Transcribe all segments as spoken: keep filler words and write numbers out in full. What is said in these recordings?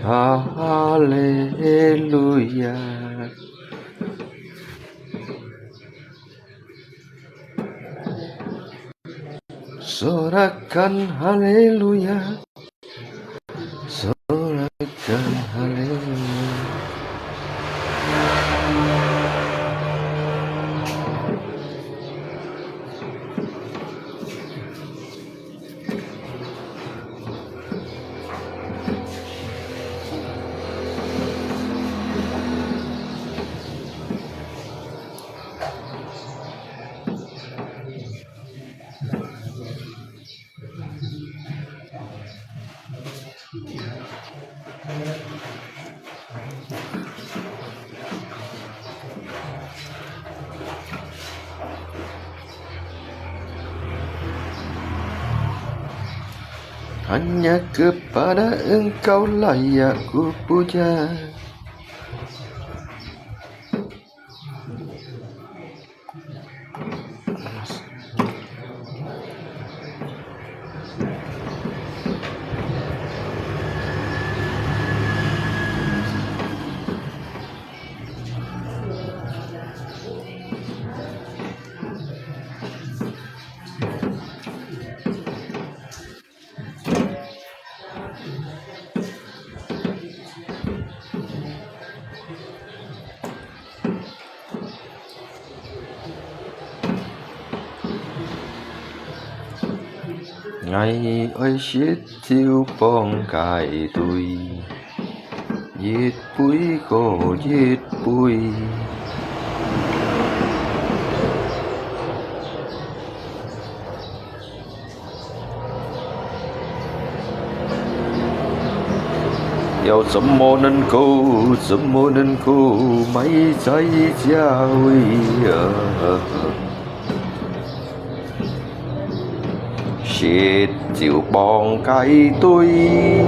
哈利路亞。Sorakan haleluya, sorakan haleluya. Hanya kepada Engkau layak ku puja.𠊎愛食酒傍該堆，一杯過一杯。 要怎么能够，怎么能够埋在教会啊？食酒傍该堆。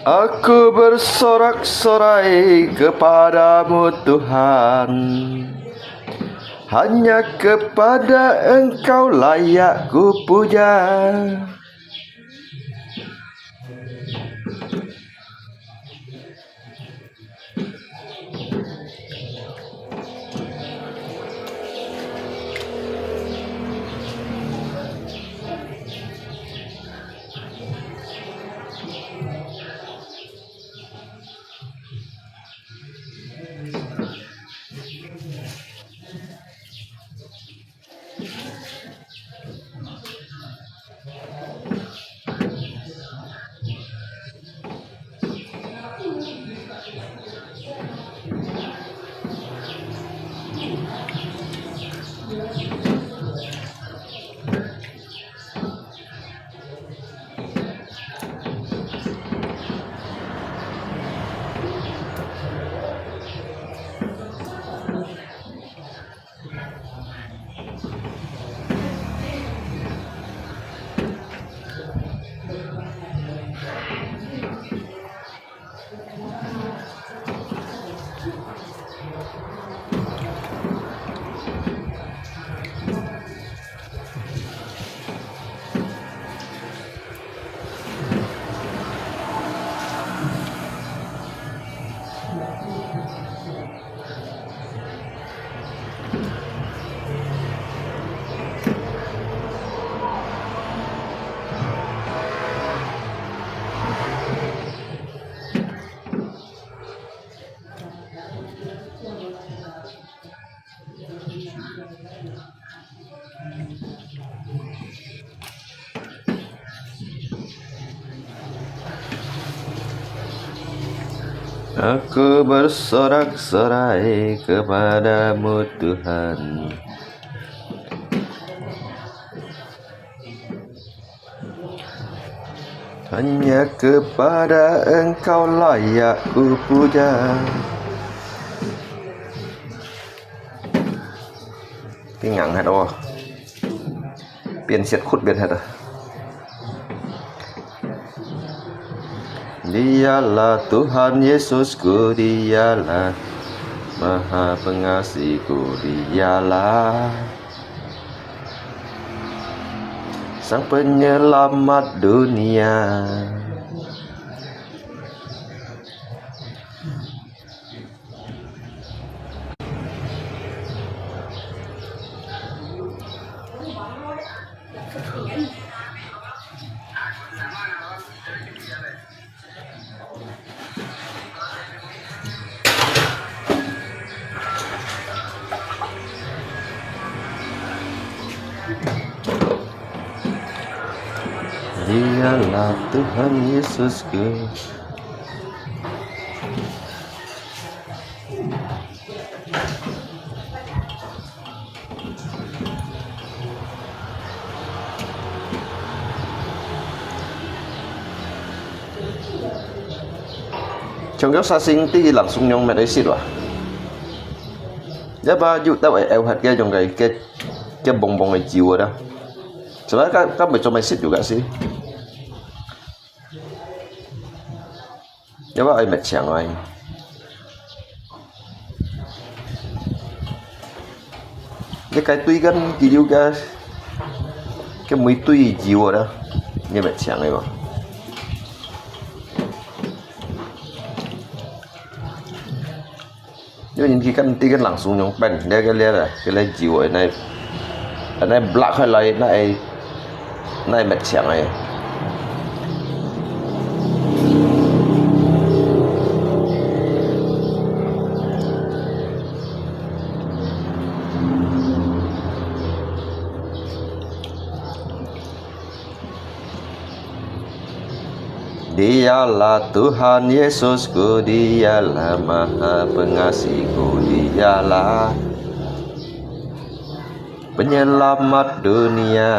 Aku bersorak-sorai kepada-Mu, Tuhan. Hanya kepada Engkau layak kupuja. Aku bersorak-sorai kepada-Mu, Tuhan. Hanya kepada Engkau layak ku puja. 變硬忒哦，變色窟變忒啊。Dialah Tuhan Yesusku, Dialah Maha Pengasihku, Dialah Sang Penyelamat dunia. 像該沙星地，langsung用乜个食哇？Yapa有兜會漚忒个，用个个个繃繃个酒啊，sebab kan kan會做乜食有个是。 Yapa愛搣青个。你該堆跟佢有个，个每堆油个啦，你搣青个嘛。因為人去跟，你跟langsung用benn，你个你个，个你油个，那，那block開來，那會 那會搣青个。 Dialah Tuhan Yesusku, Dialah Maha Pengasihku, Dialah Penyelamat dunia.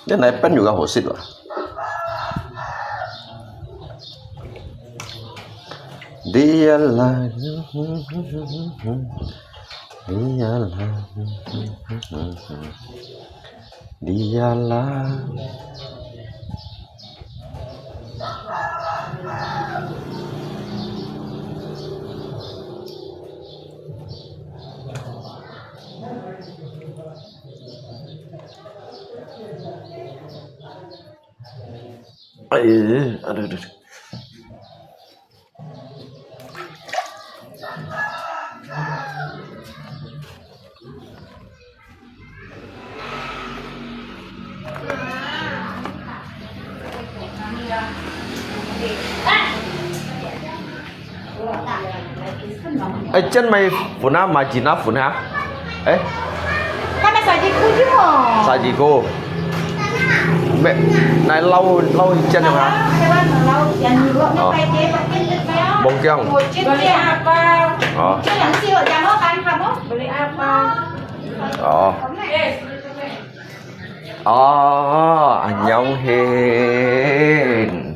這哪一般有較好食啊？Dialah, dialah, dialah. 哎，aduh，aduh。 哎，真mai粉啊，mai jin啊粉啊？哎，Kan mai saji-ku je mo. Saji-ku. Mek, nai lau, lau jen ha. Lau, lau, yang nyuruh Oh. Bông kiang. Beli apa? Oh. Beli apa? Oh. Oh, annyeonghaseyo.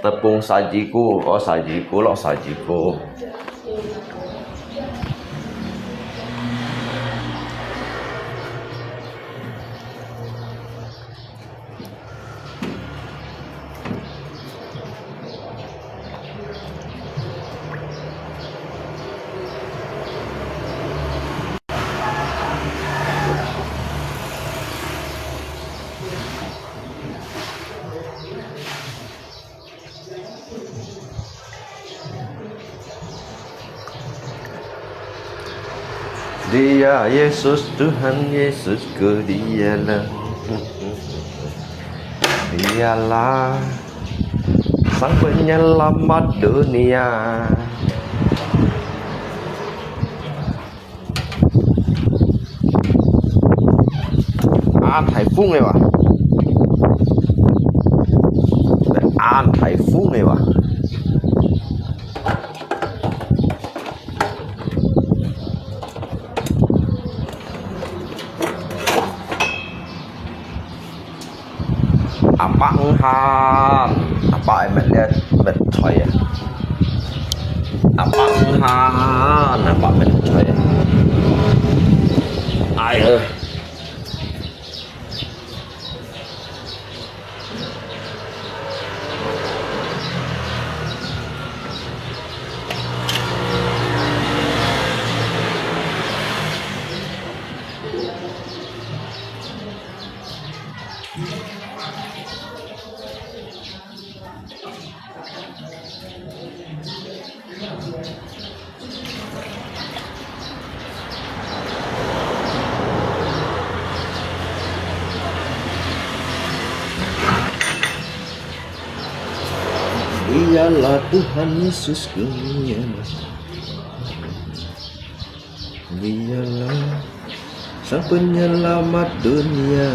Tepung saji-ku, oh, saji-ku lo, saji-ku. Dia Yesus, Tuhan Yesus ku dialah. Dialah Sang Penyelamat dunia. 啊，颱風个哇！啊，颱風个哇！ 阿伯你好，阿伯愛買這，買菜啊。阿伯你好，阿伯買菜啊。哎呀。 Dialah Tuhan Yesus ku dialah. Dialah Sang Penyelamat dunia.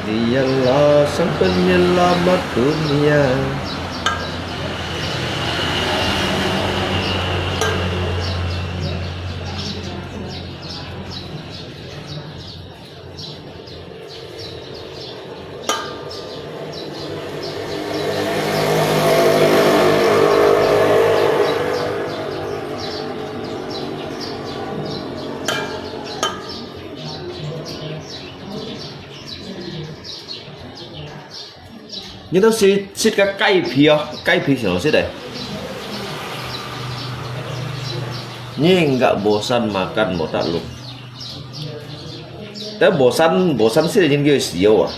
Dialah Sang Penyelamat dunia. 你都食，食个雞皮哦，雞皮上好食个。Ni enggak bosan makan murtabak. Tapi bosan, bosan sih jadi sio ah.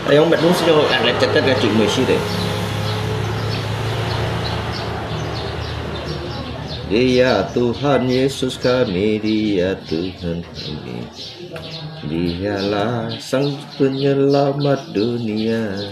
Ayong met mung sing ayong lecet-cet ya cik mui si de. Dia Tuhan Yesus kami, Dia Tuhan kami. Dialah Sang Penyelamat dunia.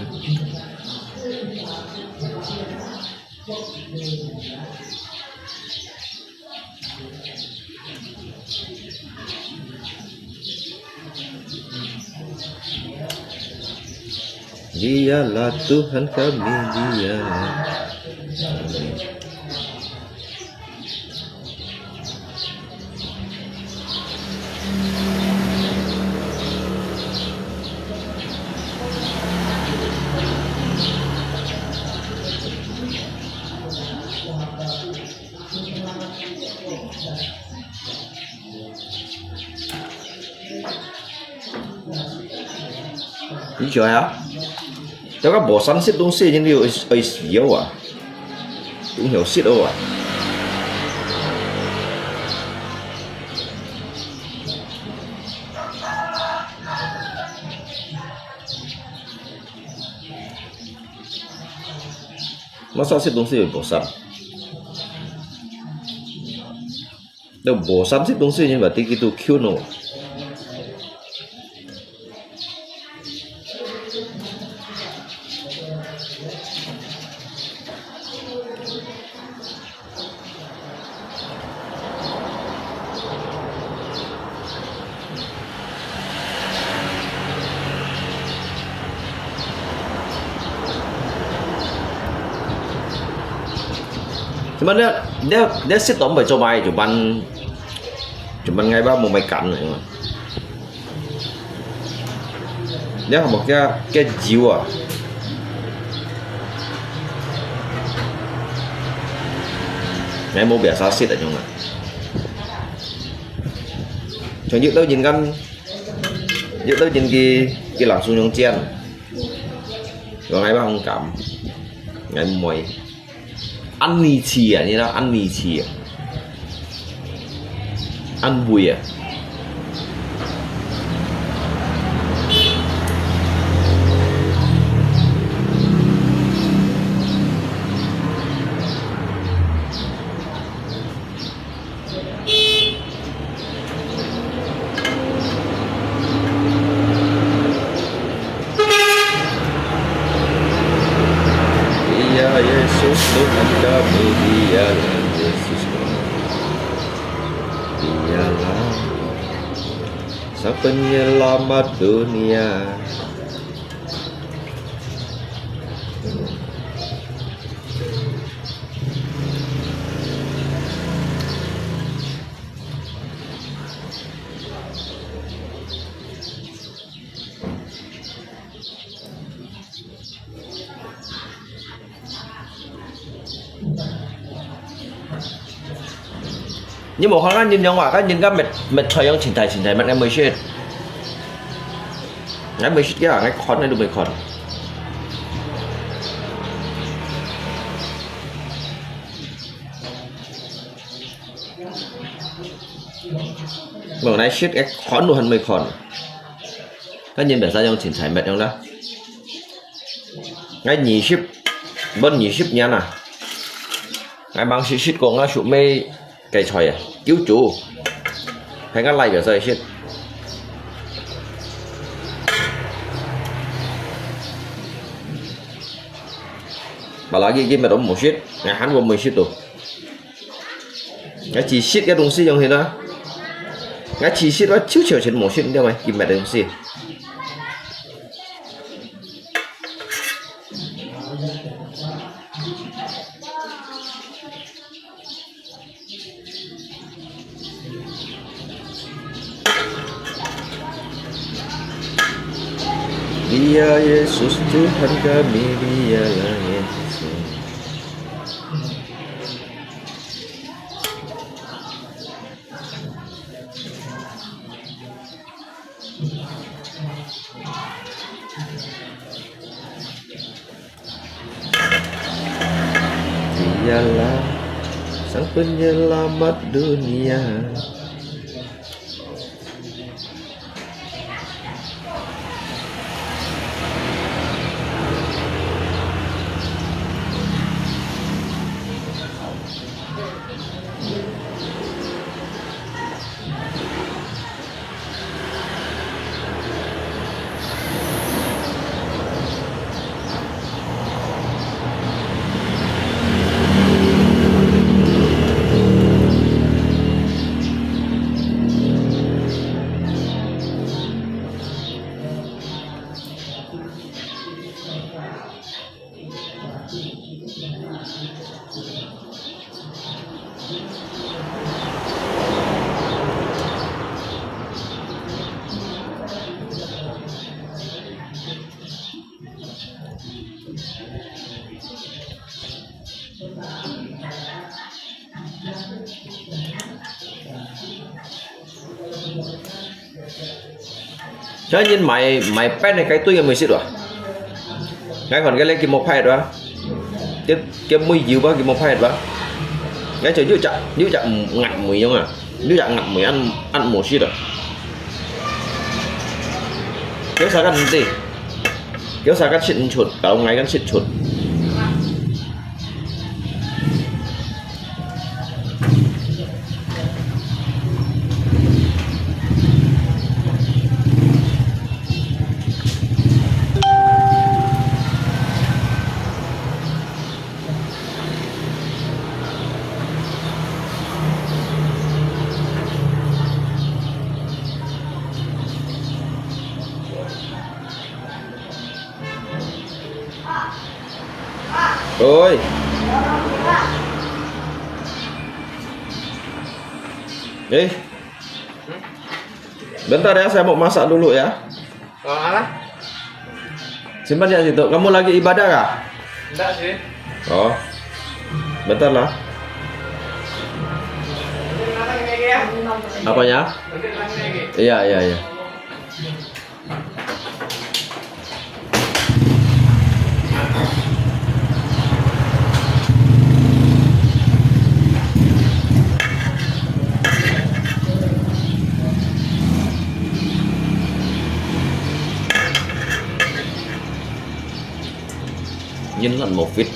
Dialah Tuhan kami, dialah. Amin. 你曉得啊？這個無三食東西，人就愛，愛死哦啊！東曉食哦啊！麼儕食東西會無三？ 都無三食東西，人話自己都Q喏。Cuman dia, dia, dia sit tom bai coba ai cuman, cuman ngai ba mau mai kan. Dia hamo kia, kia jiu ah. Ngai mau biasa sit ah cuman. Cuman yuk tau jin kan, yuk tau jin ki, ki langsung yong jian. Yong ngai ba hong kam. Ngai moi. Ăn ni chi à, ni đó, ăn ni chi à. Ăn vui à. Dia Yesus Tuhan kami, dialah Yesus kami. Dialah Sang Penyelamat dunia.你無看該人樣啊？該人該搣，搣菜樣清大清大搣，𠊎毋會食。𠊎毋會食个，𠊎看𠊎都毋會看。無，𠊎食，𠊎看都還毋會看。該人搣菜樣清大搣樣啦。 𠊎二十，分二十年啊！𠊎吂識食過𠊎叔姆个菜啊，九九，係𠊎倈仔先食。Apalagi佢乜都無食，𠊎還會無食到。 𠊎只食个東西樣形啊。𠊎只食，𠊎就就全無食，你知道嗎？佢搣个東西。 Dia Yesus Tuhan kami, dialah Yesus. Dialah Sang Penyelamat dunia. 該人買，買冰个該堆个無食哇？𠊎看該咧佢無派哇？佢，佢無有哇，佢無派哇？𠊎就有隻，有隻鴨尾樣啊，有隻鴨尾恁，恁無食啊。佢啥个毋知？佢啥个食毋出，搞𠊎个食出。 Oi. Eh. Bentar ya, saya mau masak dulu ya. Oh, alah. Simpan ya situ. Kamu lagi ibadah kah? Enggak sih. Oh. Bentar lah. Nanti makan lagi ya. Apanya? Nanti makan lagi. Iya, iya, iya. 人還無fit。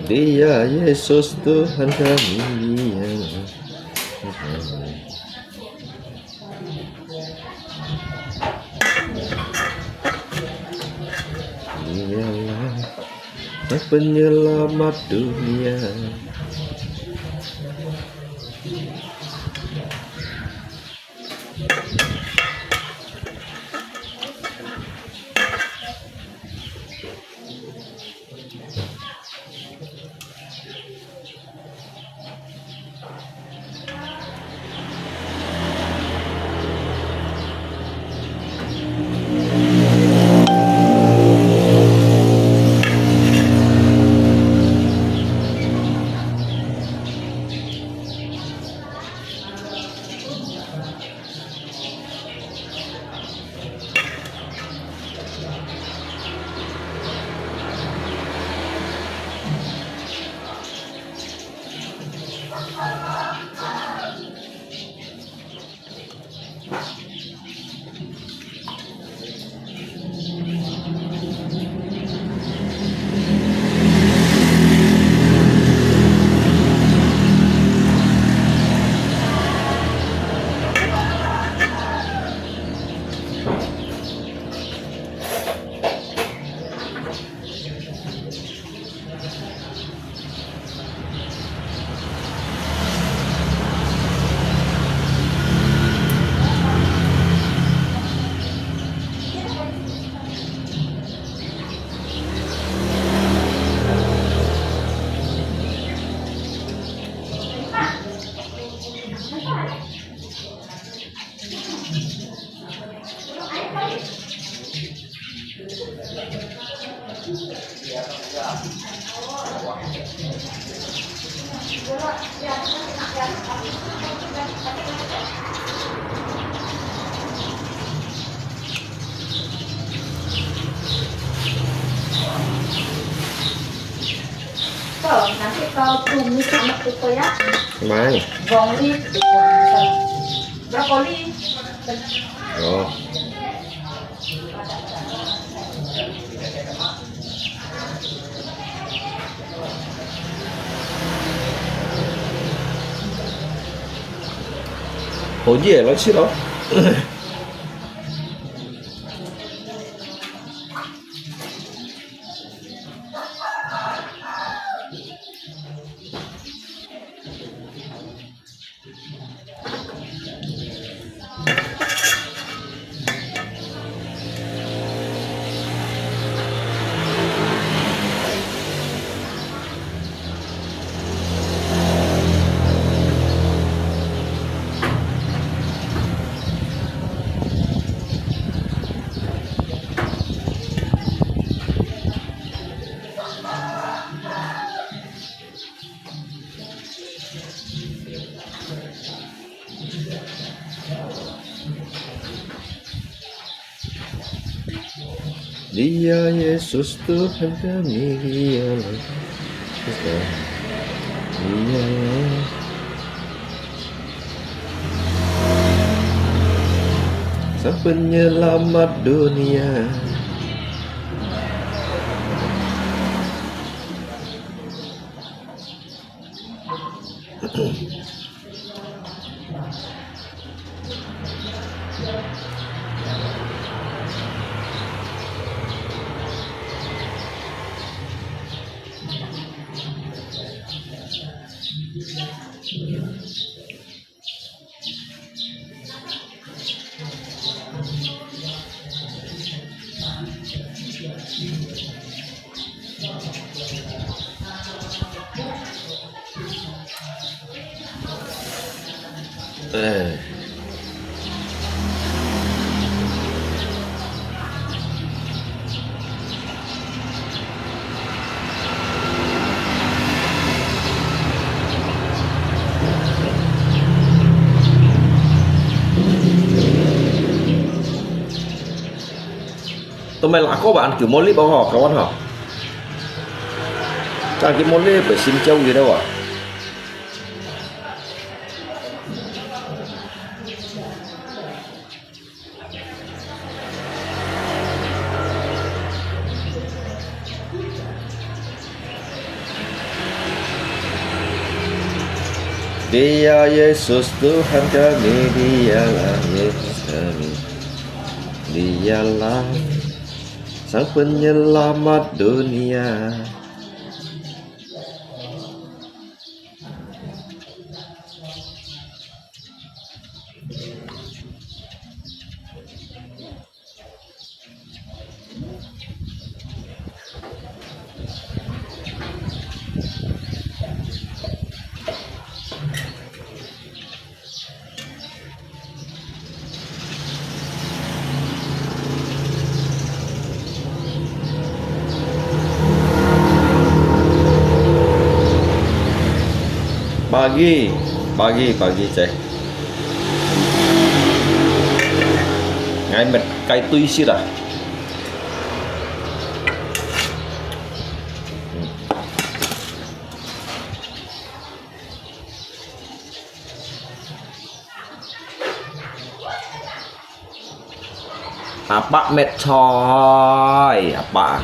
Dia Yesus Tuhan kami, Dia. Dialah Penyelamat dunia. Kau, nanti kau tumis anak kuko ya. Mai. Brokoli, brokoli. Oh. 好熱，來切咯。Dia Yesus Tuhan kami, Dialah, Dialah Sang Penyelamat dunia. 哎。 Tumai lako ba, an kiu mo lip ho, kawan ho. An kiu mo lip, ba sim jau gitu wa. Dia Yesus Tuhan kami, Dialah Yesus kami, Dialah Sang Penyelamat dunia. Pagi, pagi, pagi, cek. Ngai met kai tui sit ah. Apa met choi, apa.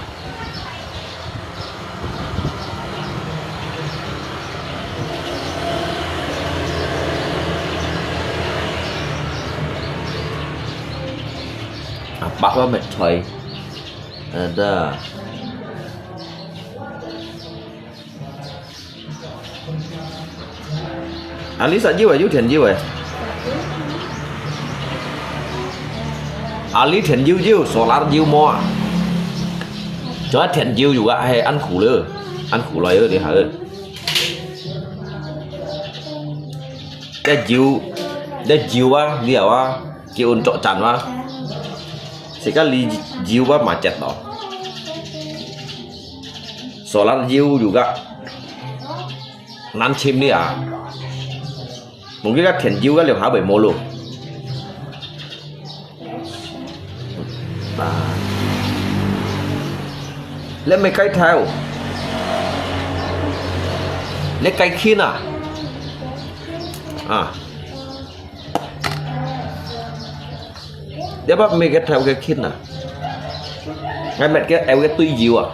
Apa ko met choi. Ada. Ali sa jiu eh, jiu thian jiu eh. Ali thian jiu jiu, solar jiu mo ah. Cho thian jiu jiu ah, he ăn khủ lơ. Ăn khủ lơ, đi hả. Để jiu, để jiu ah, đi hả. Kiu un trọ chan wa. Sika li jiu wa ma chet lo. 做辣油有个難尋哩啊。 無佢个田油个兩下會無咯。啊，你毋係該頭，你該近啊？啊，你毋係該頭該近啊？𠊎搣該頭个對油啊？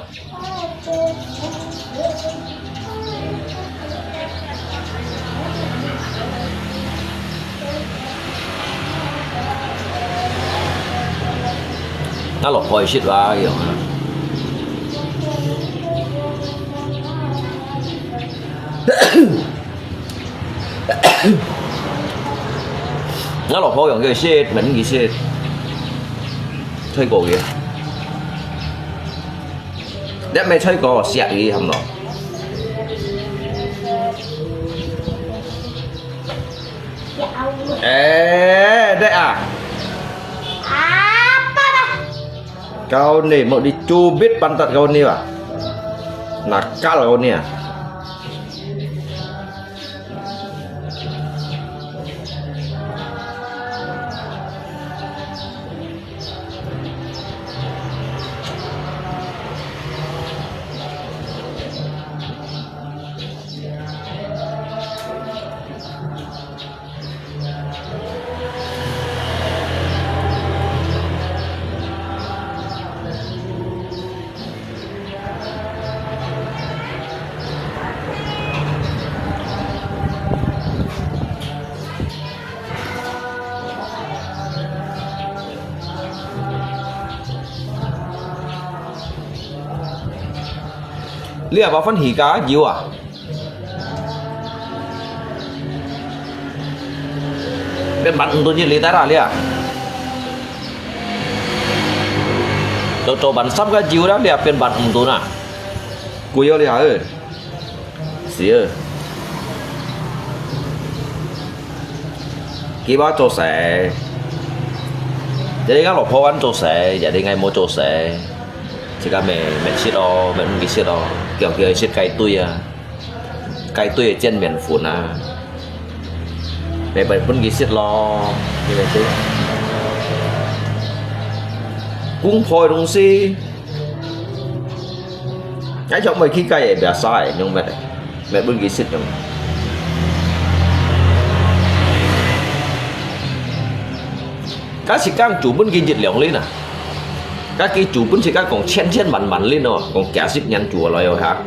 那老婆也食吧，有啊。 𠊎老婆用佢食，毋係佢食。菜糕个。你毋係菜糕，石魚，係無？欸，對啊。Kau ni, mau dicubit pantat kau ni, bah. Nakal kau ni, ah. 你啊，把飯起加油啊！ 變半毋到一哩得啦，你啊。做，做半三个油啦，你啊，變半毋到啦。貴哦，你啊，哎。死哦。佢話做事，這個老婆還做事，這個𠊎無做事。自家搣，搣食咯，搣毋佢食咯，叫佢食該堆啊。 該堆个煎麵粉啊，賣分分佢食咯，你明知？公婆个東西，𠊎就毋會去該个biasa个，用搣个，搣分佢食用。該係講煮分佢一兩輪啊，該佢煮分自家講千千萬萬輪哦，講幾十年煮來哦哈。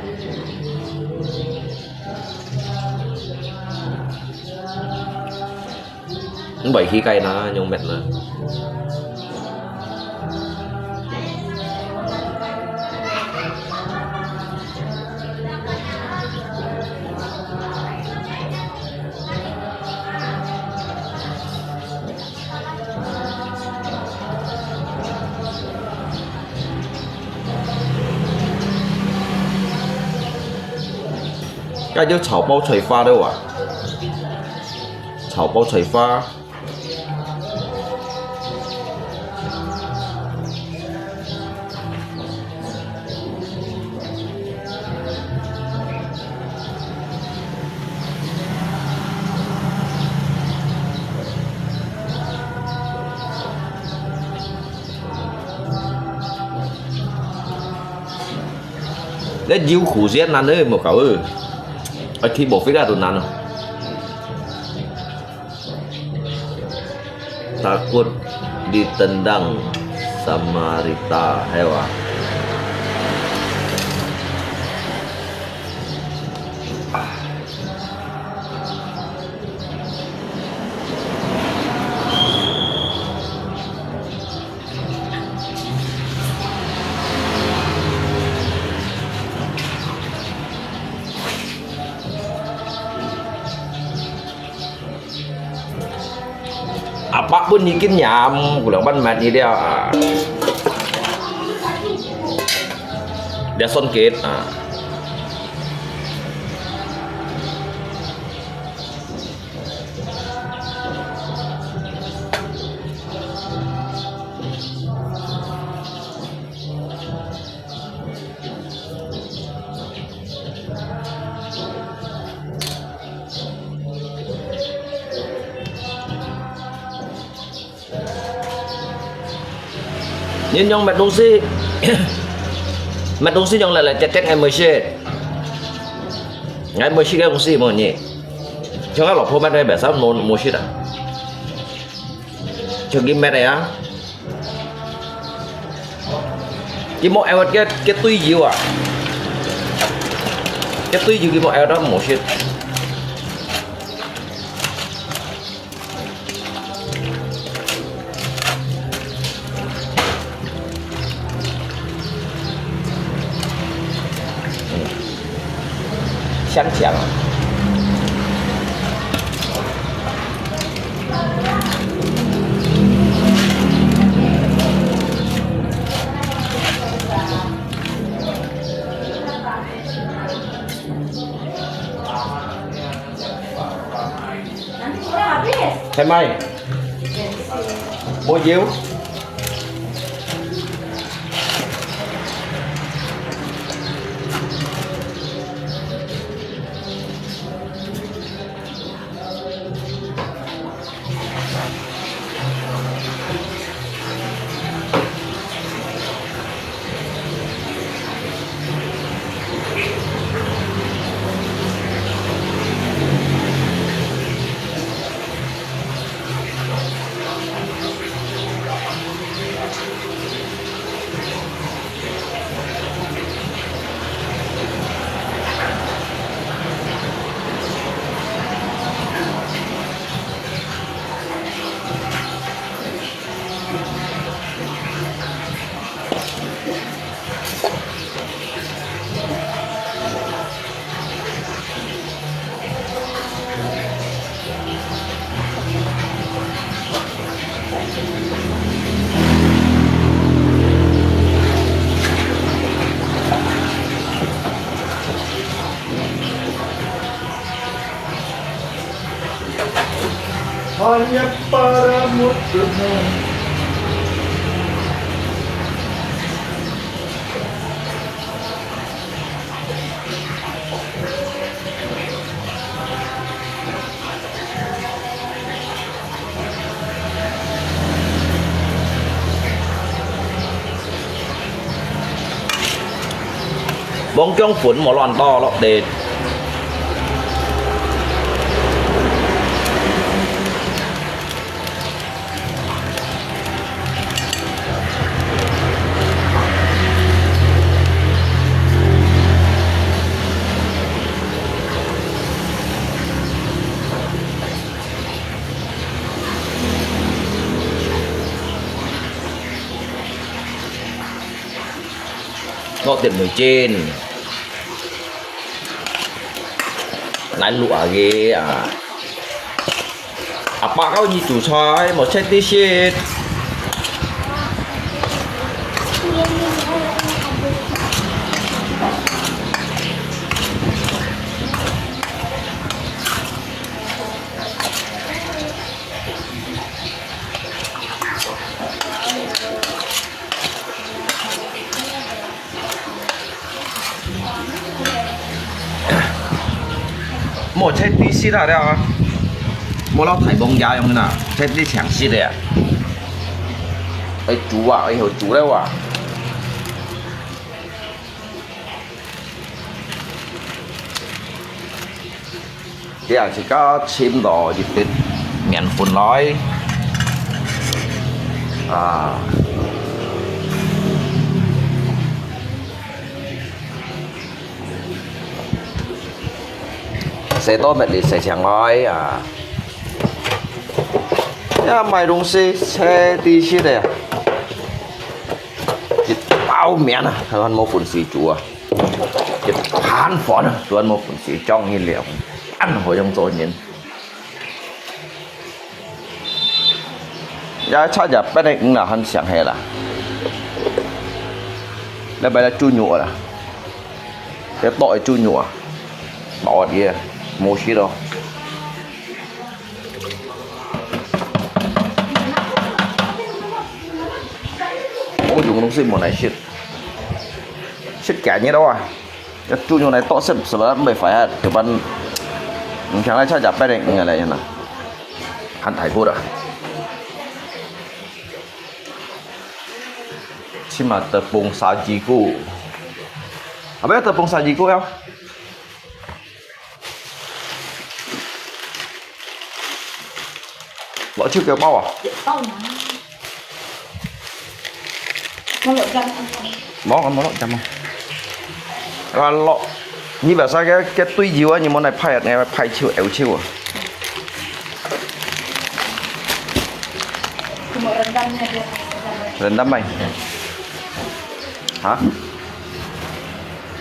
毋會去該那，用搣那。 該就炒包菜花了哇，炒包菜花。 這有苦先難的，無搞呃，啊，去無飛啦都難哦。 Takut ditendang sama rita hewa. 阿伯分你斤鹽，古兩萬買你了啊。這算結啊。你仰買東西，買東西仰來來，直接愛買食。愛買食个東西無你，像𠊎老婆買个白菜無無食啊，像佢買个啊，佢無愛个个隊友啊，个隊友佢無愛到無食。 香肠啊。係無？無油。 Hanya para mo. 黃薑粉無亂倒落去。 落點味精，來滷下佢啊！阿爸教你煮菜，無食得食。 莫切啲絲啦，了啊！莫摎大黃牙樣啦，切啲青絲个啊！愛煮啊，愛好煮了啊！ 這下自家浸落一滴麵粉來。啊。洗到乜你洗淨來啊。這買東西，洗啲先个。一包麵啊，還無本事煮啊。 一盤飯啊，都無本事裝一兩，恁好樣做人。也差一百零五啦，還上下啦。來，擺來豬肉啦，這剁个豬肉啊，剁个，無事咯。 我用東西無耐食，食幾日咯啊！這豬肉來剁食，食了毋會壞啊，這般，你看來差一百零五啊來，還大骨啊！這下tepung sajiku。啊，毋係tepung sajiku啊。落手腳包啊？包嘛。我落醬啊。無，我無落醬啊。我落，你biasa个，个對油啊，你莫來拍啊，你拍手、搖手啊。 Rendam mai. Hah?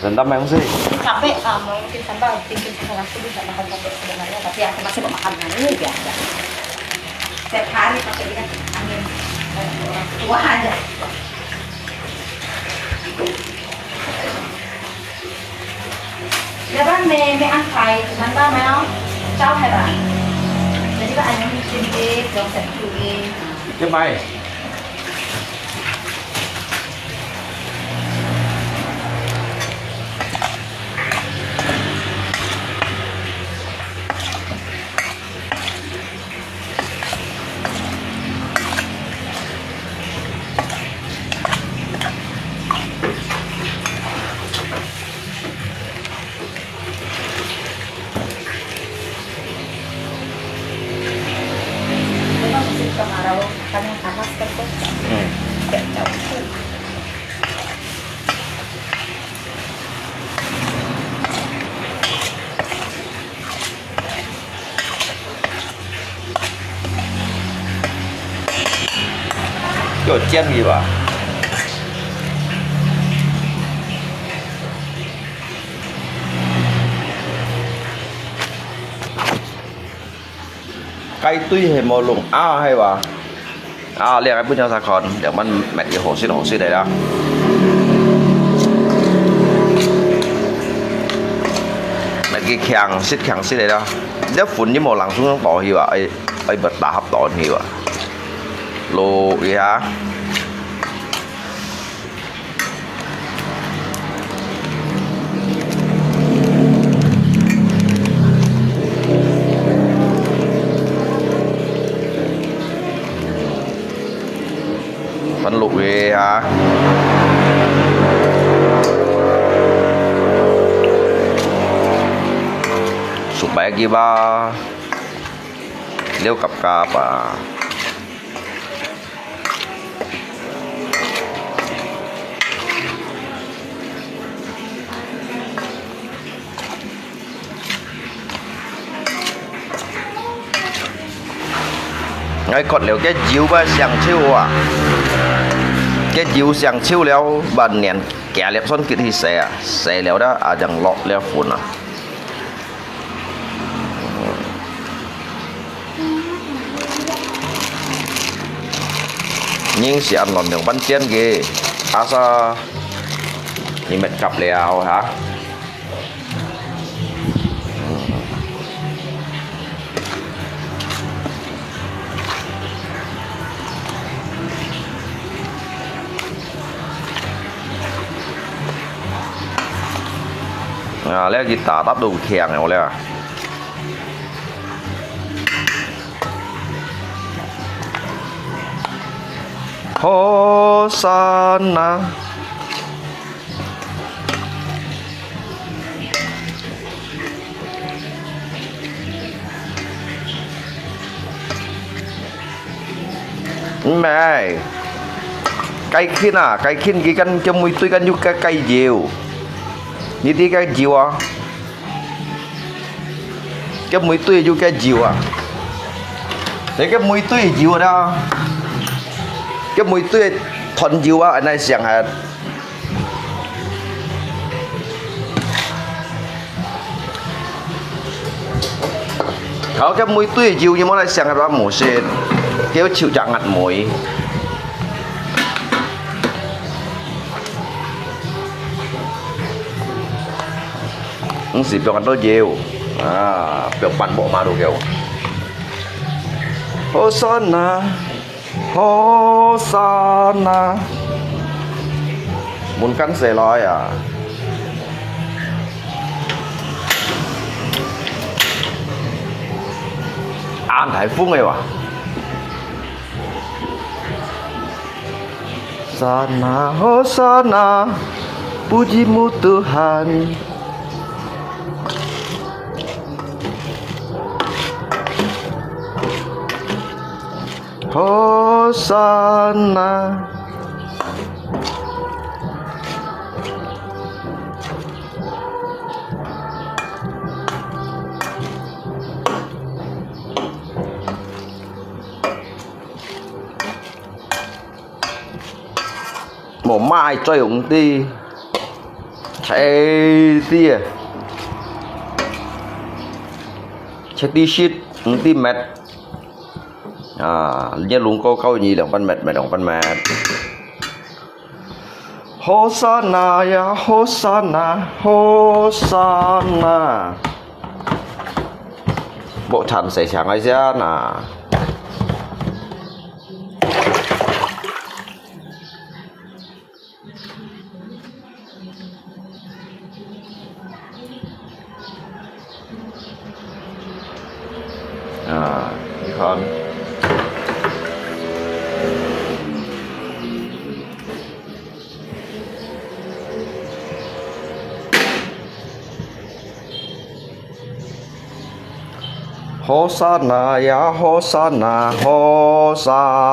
Rendam mai mesti. Capek, ah, mau bikin sambal, bikin sambal, aku bisa makan capek sebenarnya, tapi aku masih mau makan yang ini biasa. Setiap hari pakai ini, angin, orang tua aja. 要不然你，你安排，你安排沒有？招牌吧。Jadi ba, ano yung sindi, yung sa tuwi. Yan, Mai. 有建议吧？ 該堆係無弄啊，係吧？啊，這个分大家看，這滿搣个好勢好勢个啦。搣个強勢強勢个啦。這粉你無冷水用倒去吧，愛，愛不打合倒去吧。摎一下。 分摎佢啊。Supaya佢吧，了合合啊。 𠊎割了个油啊，上手啊，个油上手了，還連加粒蒜結去洗啊，洗了了啊，正落了粉啊。 人係恁樣樣般煎个，asal你搣合了哈。啊，這个打打都強了，我了。 Hosanna。毋係，該近啊，該近佢間，佢每對間有个該油，你知該油啊？ 該每對有个油啊，該个每對油啦，該每對團油啊，恁樣上下。好，該每對油，你莫來上下無事，叫手隻壓梅。 毋係放恁多油，啊，放半鑊嘛都夠。Hosanna，Hosanna，門關細來啊！恁大風个哇！ Hosana, Hosana, puji-Mu Tuhan. Hosana. 無賣，最紅啲，切啲啊，切啲息，五啲吂。啊，你龍哥教你兩半吂，吂兩半吂。Hosana ya, Hosana, Hosana。莫談細聲个先啊。 啊，你看。 Hosana ya, Hosana, Hosana。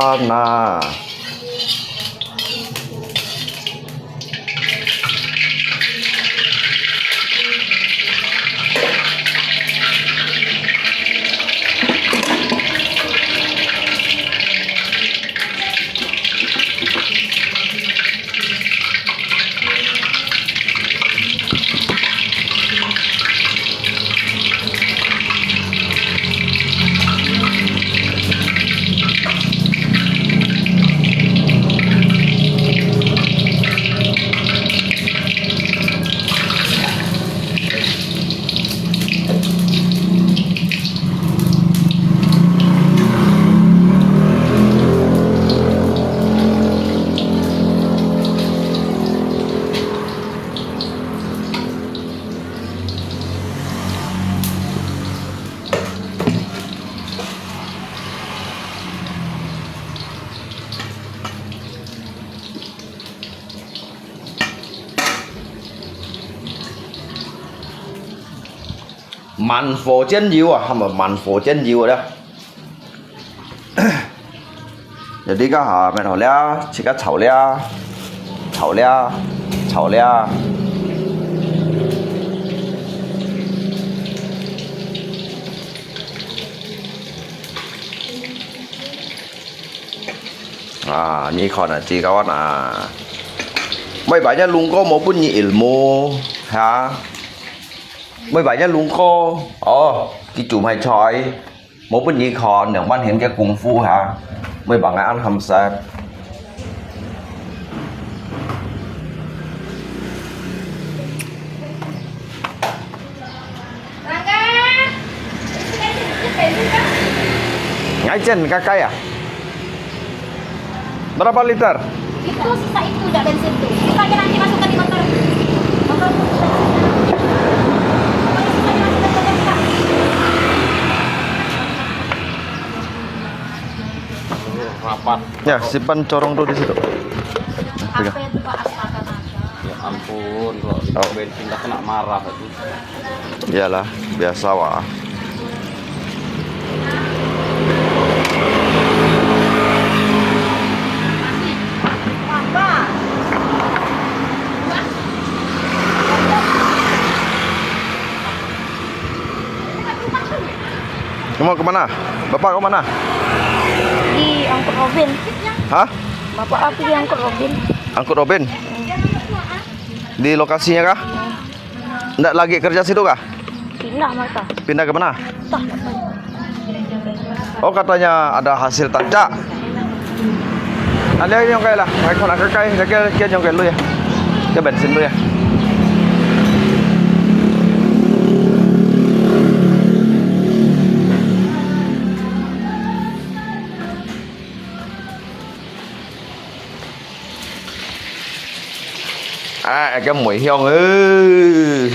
慢火煎油啊，係無？慢火煎油啊。Jadi該下，乜好了，自家炒了，炒了，炒了。 啊，你看啊，自家玩啊。May banya lungko maupun ni ilmu, ha? May banya lungko, oh, kitu may choi. Maupun ni kon, yang man hin ke kung fu, ha? May banya an hamsat. Ngai chen kakai ah? Berapa liter? Itu sisa itu, dah bensin tu. Sisanya nanti masukkan di motor. Motor tu bensin. Pokoknya sisanya masukkan ke motor kita. Rapat. Ya, simpan corong tuh di situ. Pegang. Apa itu, Pak? Astaga, Masya. Ya ampun, kalau di bensin dah kena marah itu. Iyalah, biasa wah. Kamu ke mana? Bapak ke mana? Di angkut Robin. Hah? Bapak aku di angkut Robin. Angkut Robin? Di lokasinya kah? Ndak lagi kerja situ kah? Pindah mereka. Pindah ke mana? Entah. Oh, katanya ada hasil tancak. Ada yang kayak lah. Ngai kau nak kakai, kakai, kakai yang kayak lu ya. Dia bensin lu ya. À, cái mùi hương ư.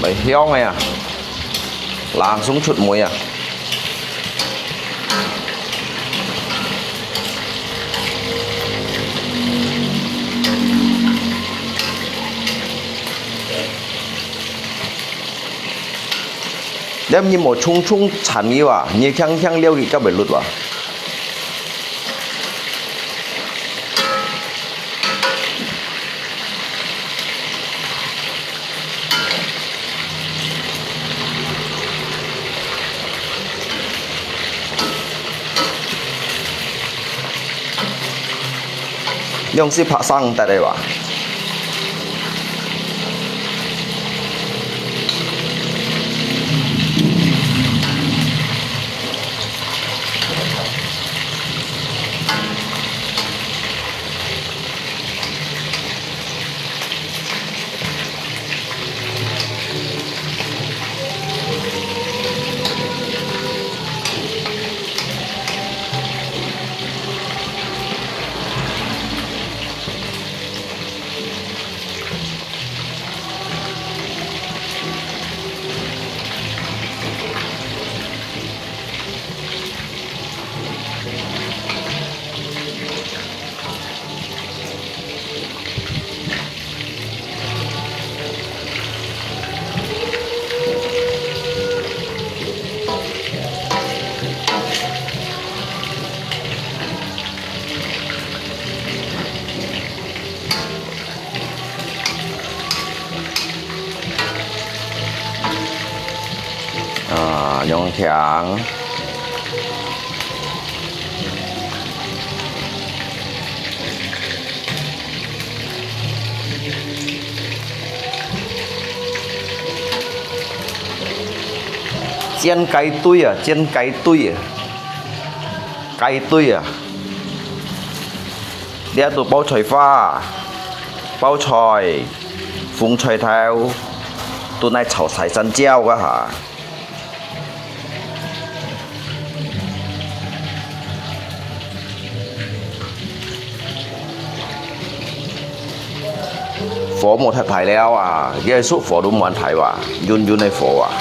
Mùi hương này à. Langsung chụp mùi à. 你毋好重重纏佢哇，你輕輕撩佢較會熝哇。 樣式拍生得个哇。 啊，用強。 煎雞腿啊，煎雞腿啊，雞腿啊！這肚包菜花、包菜、紅菜頭，都來炒大山椒个哈。 火莫忒大了啊，這熟火都無恁大哇，軟軟个火啊。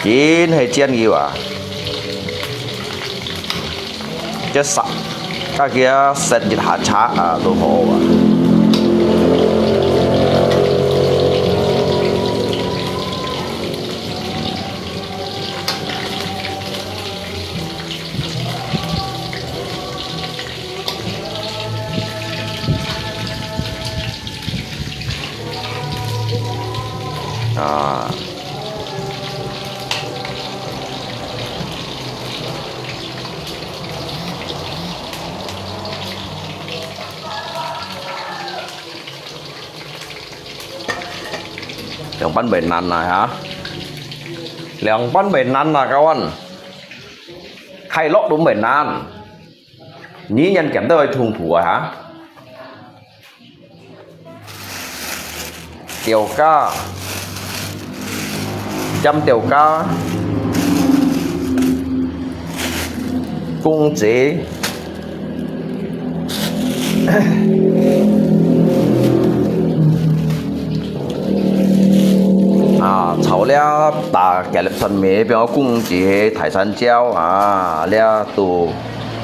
緊係煎佢啊。 這煞，該佢啊，set一下車啊，都好啊。 啊。 仰般會難啊，哈？仰般會難啊，各位？開落都會難。語言檢到會痛苦啊，哈？ 豆角，浸豆角，公子。啊，炒了大粒蒜尾，變公子大山椒啊，這都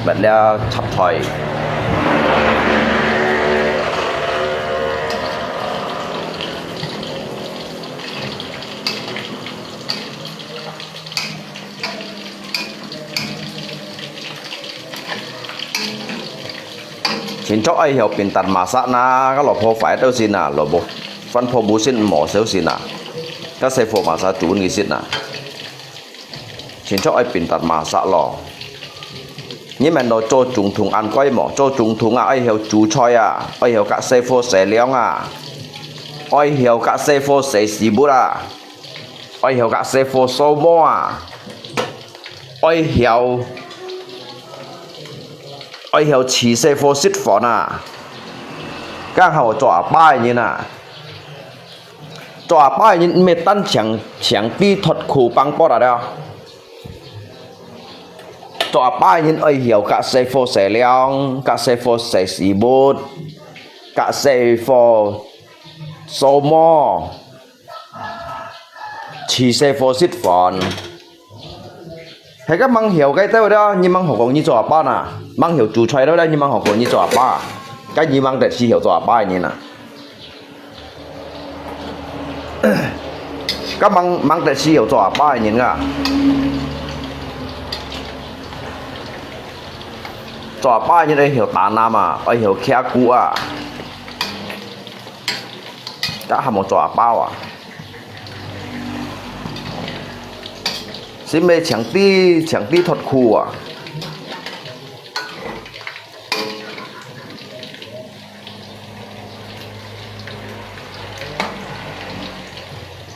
搣這雜菜。盡著愛曉pintar masak nah，該蘿蔔壞到先啊，蘿蔔，番婆母先無小心啊，該細火masak煮你先啊。 盡著愛pintar masak咯。你們都做總統恁該無？做總統啊，愛曉煮菜啊，愛曉㧯細伙商量啊，愛曉㧯細伙洗屎朏啊，愛曉㧯細伙掃墓啊，愛曉，愛曉請細伙食飯啊。該下做阿爸个人啊， 做阿爸个人毋係單淨淨知托苦放啵啊了。做阿爸个人愛曉㧯細伙商量，㧯細伙洗屎朏，㧯細伙掃墓，請細伙食飯。 係个吂曉該兜了，你吂好講你做阿爸啊？吂曉煮菜了，你吂好講你做阿爸？該你吂得係曉做阿爸个人啊？該吂，吂得識曉做阿爸个人啊。做阿爸个人愛曉打籃啊，愛曉擎牯啊。該還無做阿爸啊？心愛淨知，淨知脫褲啊！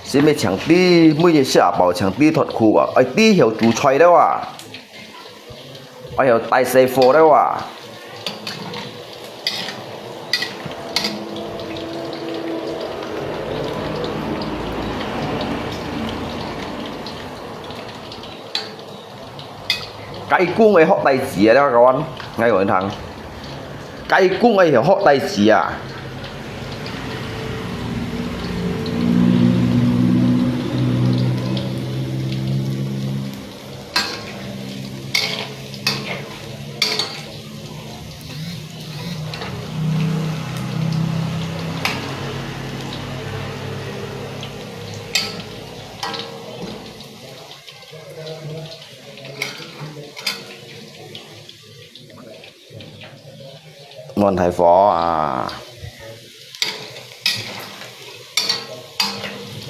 心愛淨知，每日食阿飽淨知脫褲啊，愛知曉煮菜了啊，愛曉大細火了啊。 雞公愛學大字啊，這個，𠊎講你聽。雞公愛曉學大字啊。 亂大火啊！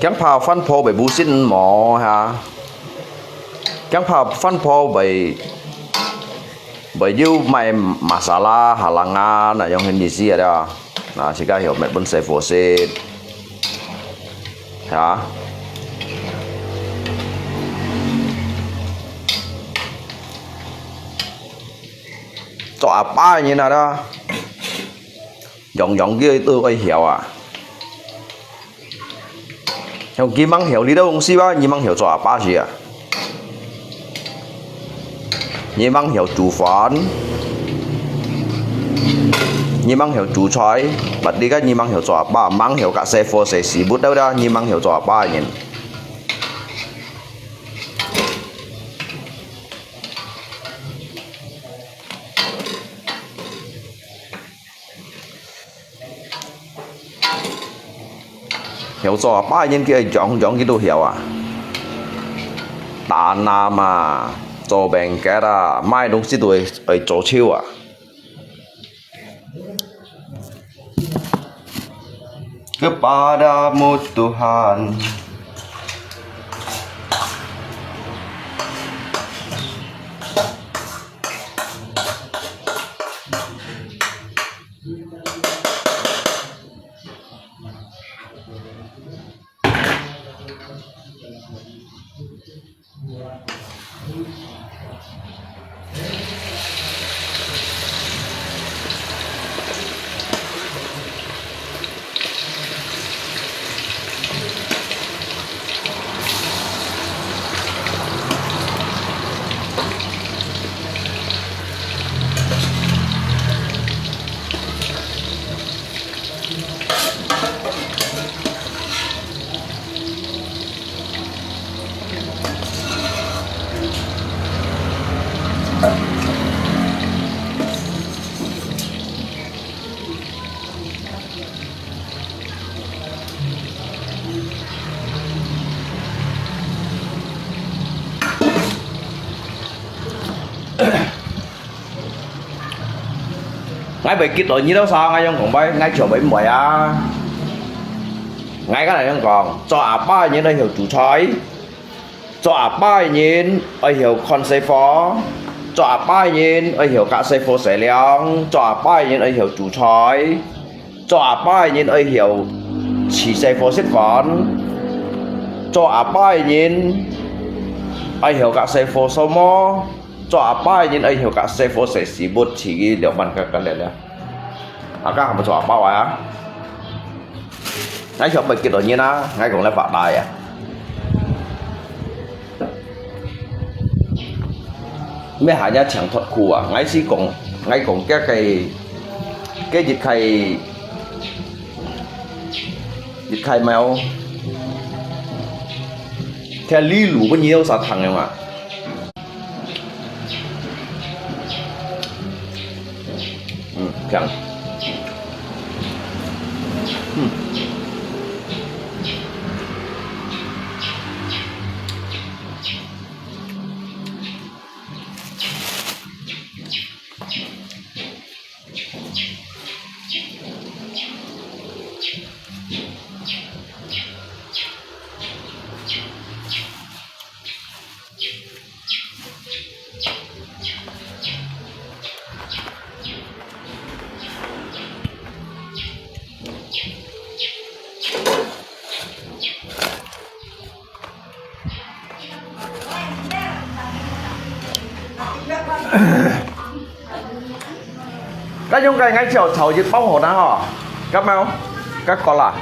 驚怕飯泡會烏色無哈？驚怕飯泡會，會有賣masala、halangan啊，恁樣个意思啊，對吧？啊，自家曉搣分細火食。 哈？做阿爸个人啊，樣樣佢都愛曉啊。像佢吂曉這兜東西吧，佢吂曉做阿爸時啊。 你吂曉煮飯，你吂曉煮菜，but這個你吂曉做阿爸，吂曉㧯細火細事，不得了，你吂曉做阿爸个人。 曉做阿爸个人，佢樣樣佢都曉啊。打籃啊，做bengkel啊，麼个東西都會，會做手啊。 Kepadamu Tuhan. 𠊎會激到你兜儕，𠊎樣講，𠊎，𠊎就會毋會啊。𠊎敢恁樣講，做阿爸个人愛曉煮菜，做阿爸个人愛曉看細火，做阿爸个人愛曉㧯細火細亮，做阿爸个人愛曉煮菜，做阿爸个人愛曉㧯細火食飯，做阿爸个人愛曉㧯細火掃墓。 做阿爸个人愛曉㧯細火細事，毋好自家兩萬个个了了。啊，該還無做阿爸啊？𠊎曉會激到人啊，𠊎講來發達啊。咩下也淨脫褲啊？𠊎係講，𠊎講這个，這一个，一个貓，這例如不你有啥聽个嘛？ 嗯，香。嗯。該用該𠊎炒炒一包好啦吼，敢有？該夠啦。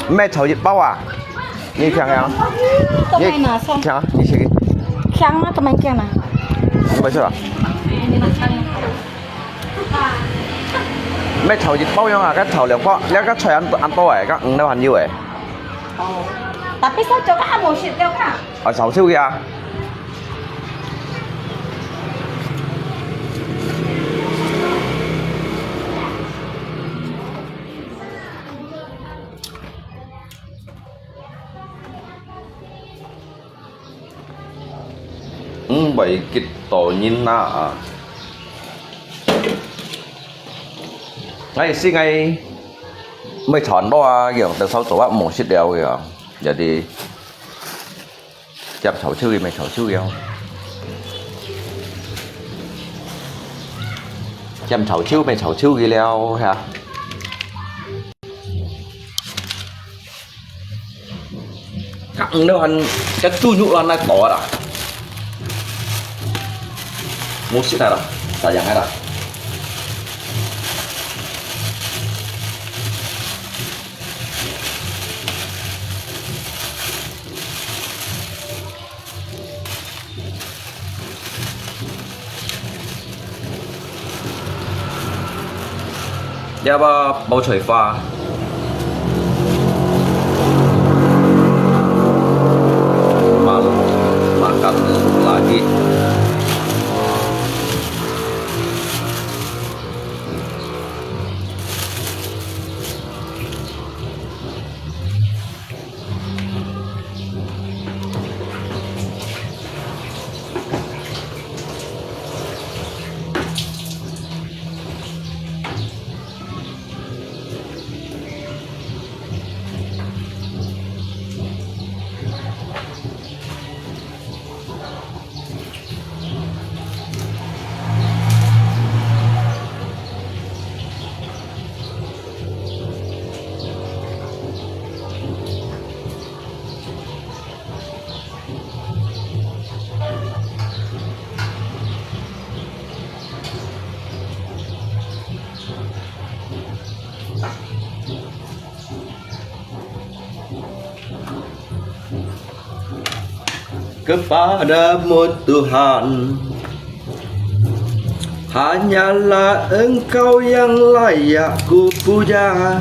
毋係炒一包啊？你聽啊，你聽啊，你先。強啊，都蠻強啊。不是啊。毋係炒一包樣啊，該炒兩包，你該菜恁恁多誒，該魚都還有誒。哦，tapi sao做个還無食了卡？啊，炒手个啊。 毋會幾多人啊。𠊎係𠊎毋會炒恁多啊，用得少做啊，無食了个啊，也係。 兼炒手个，毋係炒手个哦。兼炒手，毋係炒手个了，哈。該魚肉還，該豬肉還來剁啦。無食啦，sayang啦。 這把包菜花。Makan lagi. ，Kepadamu Tuhan, hanyalah Engkau yang layak kupuja.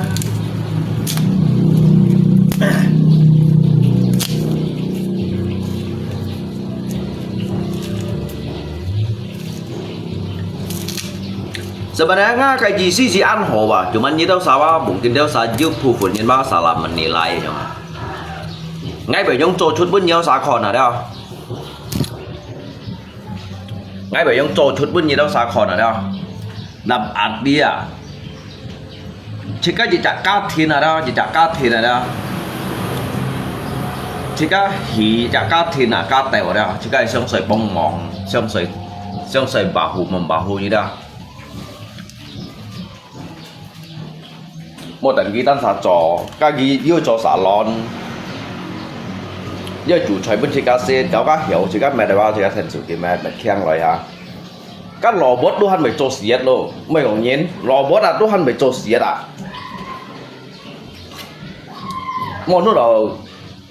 係無呢？𠊎个意思係恁好啊，cuma你兜儕啊，mungkin你兜儕有部分人嘛，salah menilai，係嘛？𠊎會用做出分你兜儕看啊，了。𠊎會用做出分你兜儕看啊，了。Dalam arti啊， 自家一隻家庭啊啦，一隻家庭啊啦，自家起一隻家庭啊，家庭啊啦，自家係相隨幫忙，相隨相隨保護，望保護佢啦。莫等佢單儕做，家己又做沙龍，又煮菜分自家食，搞个曉，自家買个話，自家趁手機買，買強來啊。 該robot都還未做事咯，毋係講人，robot啊都還未做事啊。無，你老，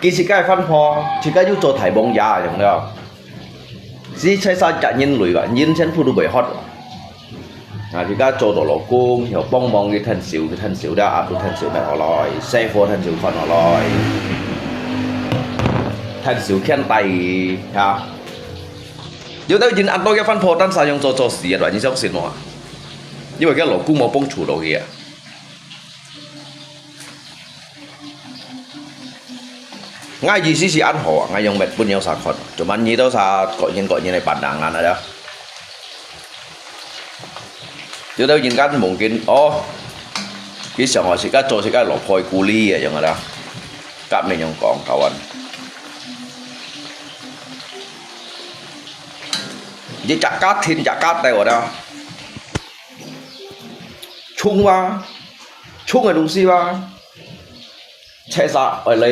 佢自家个飯泡，自家又做大王爺樣了。係在世隻人類吧，人全部都袂好。啊，自家做到老公，又幫忙佢趁手，佢趁手了，啊，都趁手買好來，洗貨趁手款好來，趁手牽帶，啊。 有兜人恁多个飯泡，單儕用做做事个，你相信無啊？因為佢老公無幫助到佢啊。𠊎意思係恁好啊，𠊎用物本有啥看，cuma你兜儕各人各人个pandangan啊。有兜人kan mungkin，哦，佢想話自家做自家老婆个顧慮个樣个啦，甲面用講，kawan。 你隻家庭隻家庭个啦，窮啊，窮个東西啊，切實愛來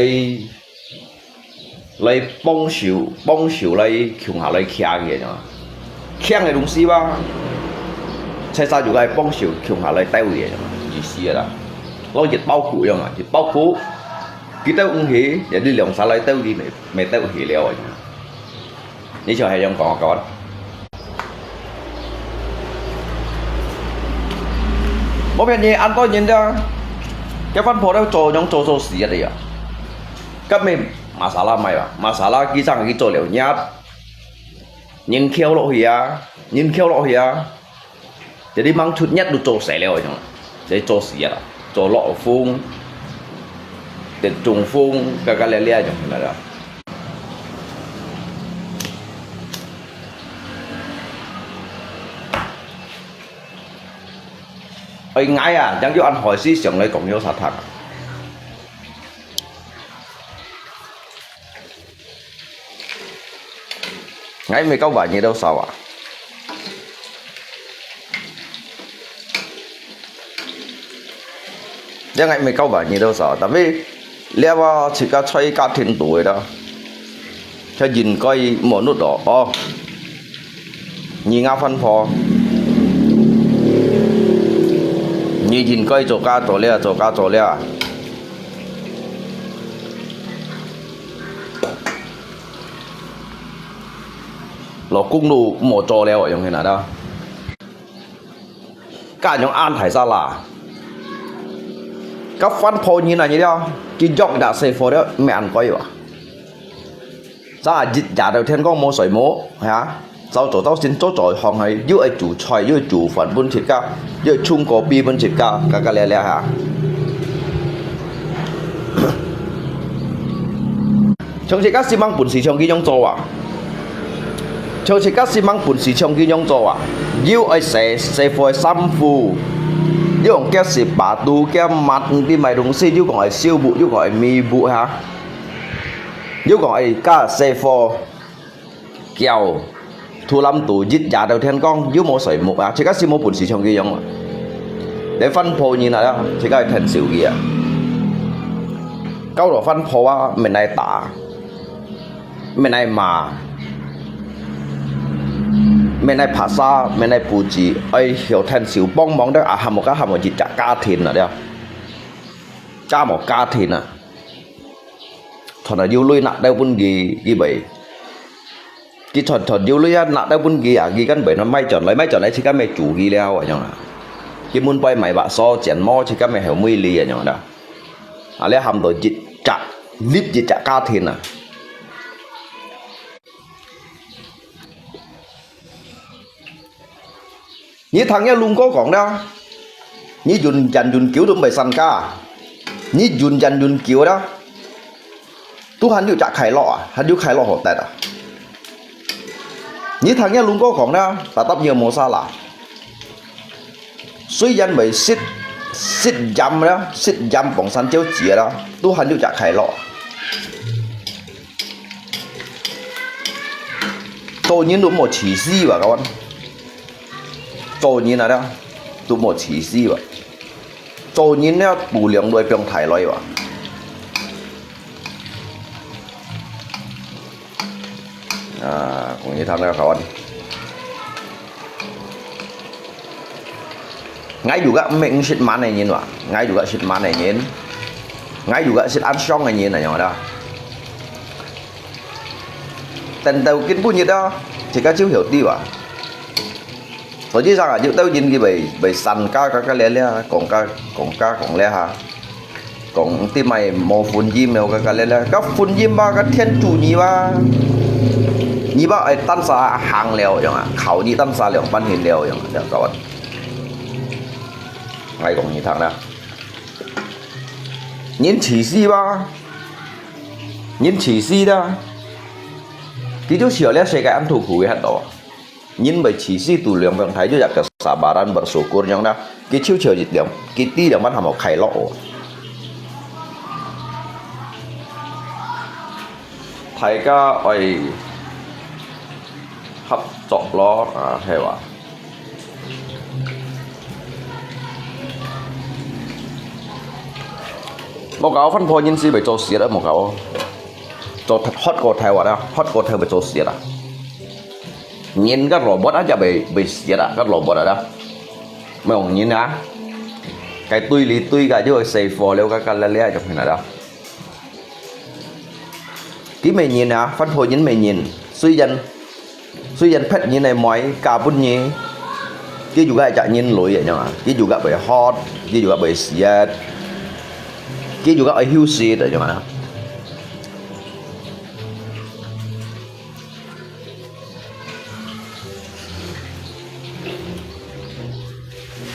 來幫手，幫手來共下來徛个啊。輕个東西吧，在沙就該幫手共下來兜个意思啦。摎一包袱樣啊，一包袱，佢兜毋起，也你兩儕來兜佢，乜，乜兜起了啊。你就係樣講啊，各位。無騙你，恁多人了，該番婆都做樣做做死啊个呀。該乜masala賣啊，masala佢正去做了業，人扣落去啊，人扣落去啊。 Jadi mang出nyat都做死了，種，就做死啊，做落風，得中風，該該咧咧種來了。哎，𠊎啊，正有恁好思想來講有啥聽啊？ 𠊎乜夠話你兜少啊？這𠊎乜夠話你兜少，tapi這話自家在家庭肚个啦，佢應該無努力哦。你𠊎番婆，你應該做家做了，做家做了。 老公都無做了，用去哪到？該用恁大儕啦？該番婆人啊，你了，佢約你打細貨了，毋係恁該哇？咋一夜到天光無睡目，哈？朝早到晨早早放去，又愛煮菜，又愛煮飯分自家，又愛沖咖啡分自家，該該了了哈。 像自家係吂本事像佢樣做啊？像自家係吂本事像佢樣做啊？又愛洗，洗貨衫褲，又講佢係batu，佢抹，毋知買東西，又講愛燒木，又講愛米木哈，又講愛加洗貨，叫，thu lâm都一夜到天光，又無睡目啊！自家係無本事像佢樣啊？你番婆人啊，自家愛疼惜佢啊！交到番婆啊，毋係打。 毋係罵，毋係拍殺，毋係布置，愛曉𢯭手幫忙个，啊，喊無个喊無一隻家庭啊了，加無家庭啊，傳來有鐳拿兜分佢，佢袂，佢傳傳有鐳啊，拿兜分佢啊，佢根本賣轉來，賣轉來自家乜煮佢了，恁樣啊，佢門背賣白所，剪毛自家乜後尾哩，恁樣啦。 啊，你喊到一隻，立一隻家庭啊！你聽若龍哥講啦，你忍忍忍久都毋會散家，你忍忍忍久啦，都還有隻快樂啊，還有快樂好得啊！你聽若龍哥講啦，tetap你無masalah。 雖然會食，食鹽啦，食鹽傍山椒子啦，都還有隻快樂。做人都莫自私吧，各位。做人啊，都莫自私吧。做人呢，度量都愛放大來吧。 啊，講起聽个，各位。𠊎juga毋係毋識慢个人哇，𠊎juga識慢个人，𠊎juga識恁想个人，恁樣啦。等到今晡日啊，自家就曉得哇。 實際上啊，有兜人佢會，會散家，家家咧咧，講家，講家講咧哈，講啲乜無婚姻了，家家咧咧，該婚姻吧，該天主你吧，你吧，哎，單儕行了樣啊，靠你單儕兩半年了樣啊，了，各位。𠊎講你聽啦，人自私吧，人自私啦，佢就曉這世界恁痛苦个很多。 人會自私度量放大，就一個kesabaran bersyukur樣啦。佢就就一兩，佢知兩半下無快樂哦。大家愛合作咯，啊，係哇。莫搞，番婆人係會做事啦，莫搞。做hot過頭啊，hot過頭會做事啦。人个robot啊，就會，會死啊，个robot啊，無用人啊。該堆裡堆个就會死火了，个，个，了，了，就變啦。佢毋係人啊，番婆人毋係人，雖然，雖然別人个妹嫁分你，佢又个一隻人類个樣啊，佢又个會渴，佢又个會死啊，佢又个會休息个樣啊。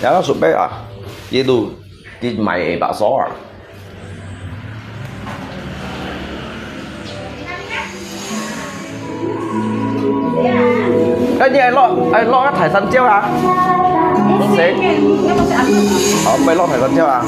Ya, supaya ah, gitu. Di mai bakso ah. Kan ni ai lok, ai lok kat thai san jiau ah. Sik. Hop, pai lok thai san jiau ah.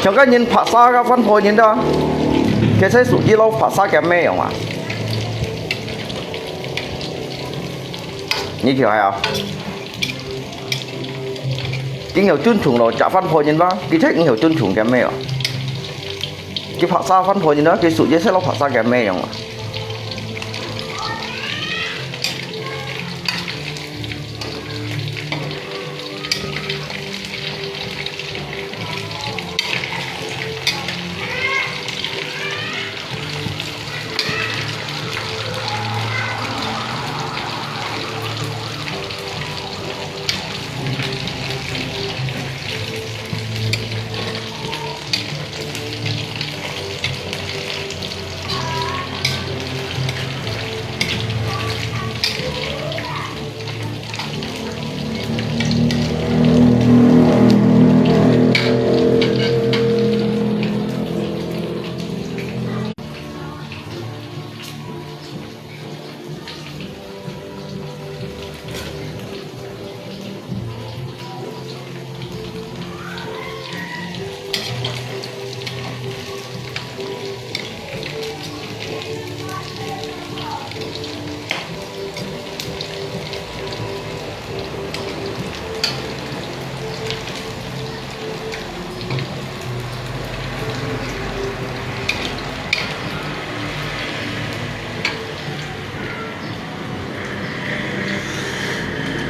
像該人白沙个番婆人啊，佢就係屬於老白沙个咩樣啊？你聽下啊？ 佢有尊重咯，食番婆人啦，佢就係有尊重个咩哦。佢白沙番婆人啦，佢屬於係老白沙个咩樣啊？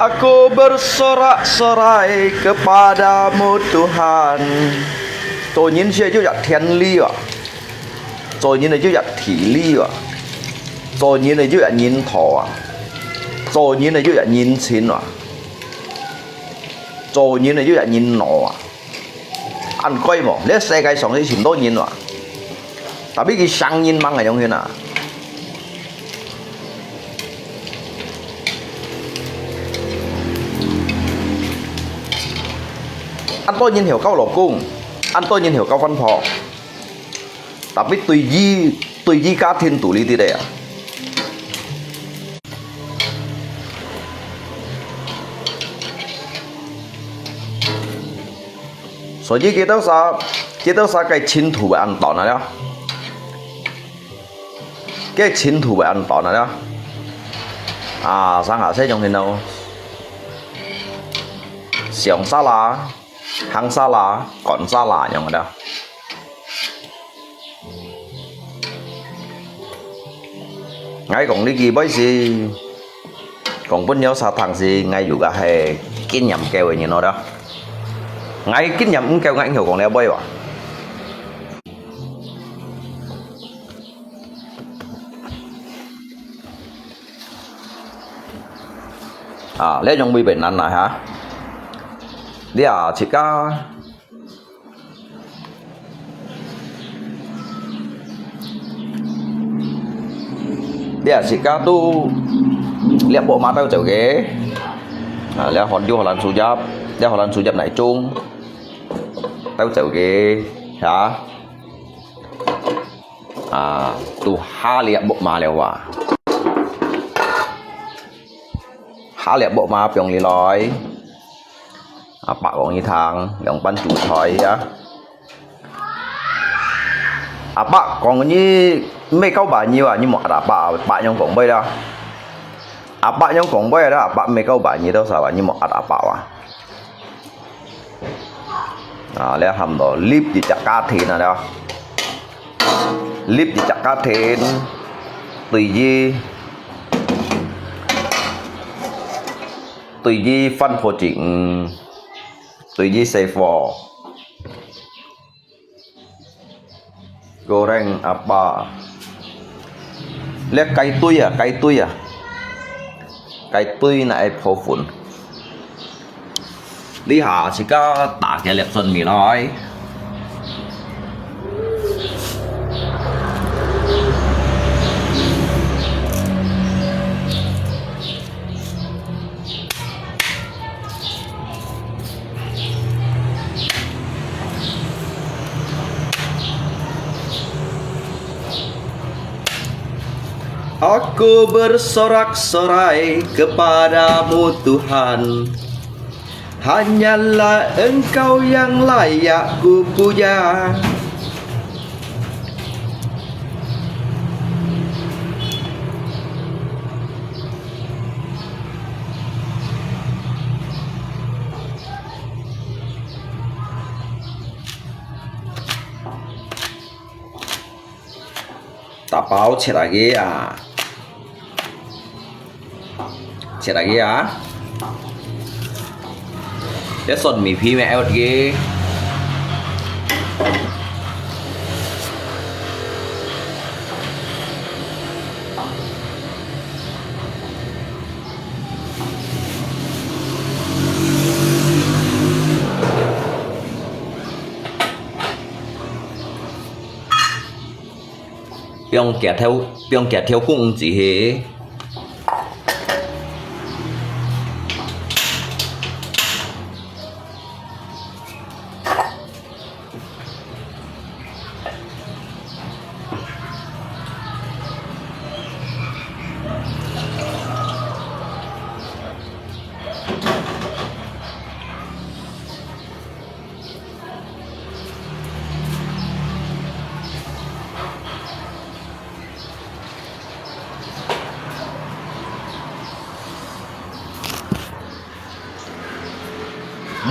Aku bersorak-sorai kepadamu, Tuhan. 做人就係有一天理啊，做人就有一地理啊，做人就有一人道啊，做人就有一人情啊，做人就有一人腦啊。 恁該無？這世界上有盡多人哇，tapi佢生人吂个樣形啊。恁多人係交老公，恁多人係交番婆，tapi對於，對於家庭肚裡底个啊。 所以佢兜儕，佢兜儕个前途會恁短啊了，个前途會恁短啊了。啊，生下細種人咯，上沙啦，行沙拉、趕沙拉樣个啦。𠊎講這句話係，講分你儕聽係，𠊎有个係經驗夠个人咯啦。𠊎經驗毋夠，𠊎應該講這話哇。 啊，這樣會變難來哈。這啊，自家，這啊，自家都，這薄麻兜走个。啊，這荷，這荷蘭樹葉，這荷蘭樹葉來種，兜走个，哈。 啊，都下粒薄麻了哇。下粒薄麻放入來。阿伯講你聽，涼拌豬菜啊。阿伯講你毋係教爸你啊，你莫壓阿伯，阿伯樣講話啦。阿伯樣講話啦，阿伯毋係教爸你，到時候你莫壓阿伯啊。 啊，這喊到立一隻家庭啊，這。立一隻家庭，對於，對於翻火井，對於細火。 Goreng apa？這雞腿啊，雞腿啊，雞腿哪會破粉？這下自家打个粒蒜米來。 Aku bersorak-sorai kepadamu, Tuhan, hanyalah Engkau yang layak kupuja. 打包切下去啊！切下去啊！這蒜米皮咩out去。 放幾條，放幾條公子去。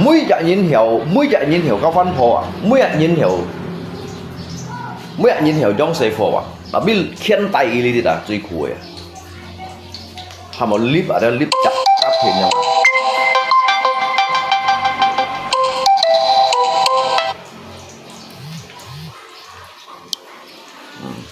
每隻人曉，每隻人曉教翻火啊，每隻人曉，每隻人曉用細火啊，tapi現代這兜啊，最苦个啊。 喊到立啊，這立隻隻片樣。嗯。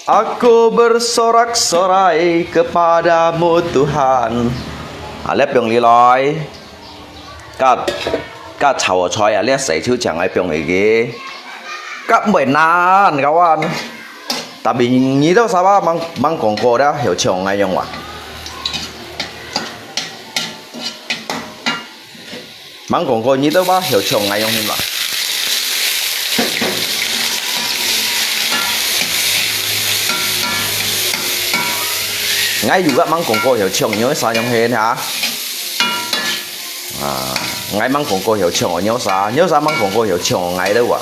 Aku bersorak-sorai kepadamu, Tuhan。啊，這放入來，加，加炒个菜啊，這細就將愛放入去，該毋會難，kawan。Tapi你兜儕啊，吂，吂講過了，曉唱𠊎樣哇。 吂講過你兜啊，曉唱𠊎樣形嘛。𠊎又个吂講過曉唱，你會啥樣形哈？啊，𠊎吂講過曉唱哦，鳥儕，鳥儕吂講過曉唱哦，𠊎兜啊。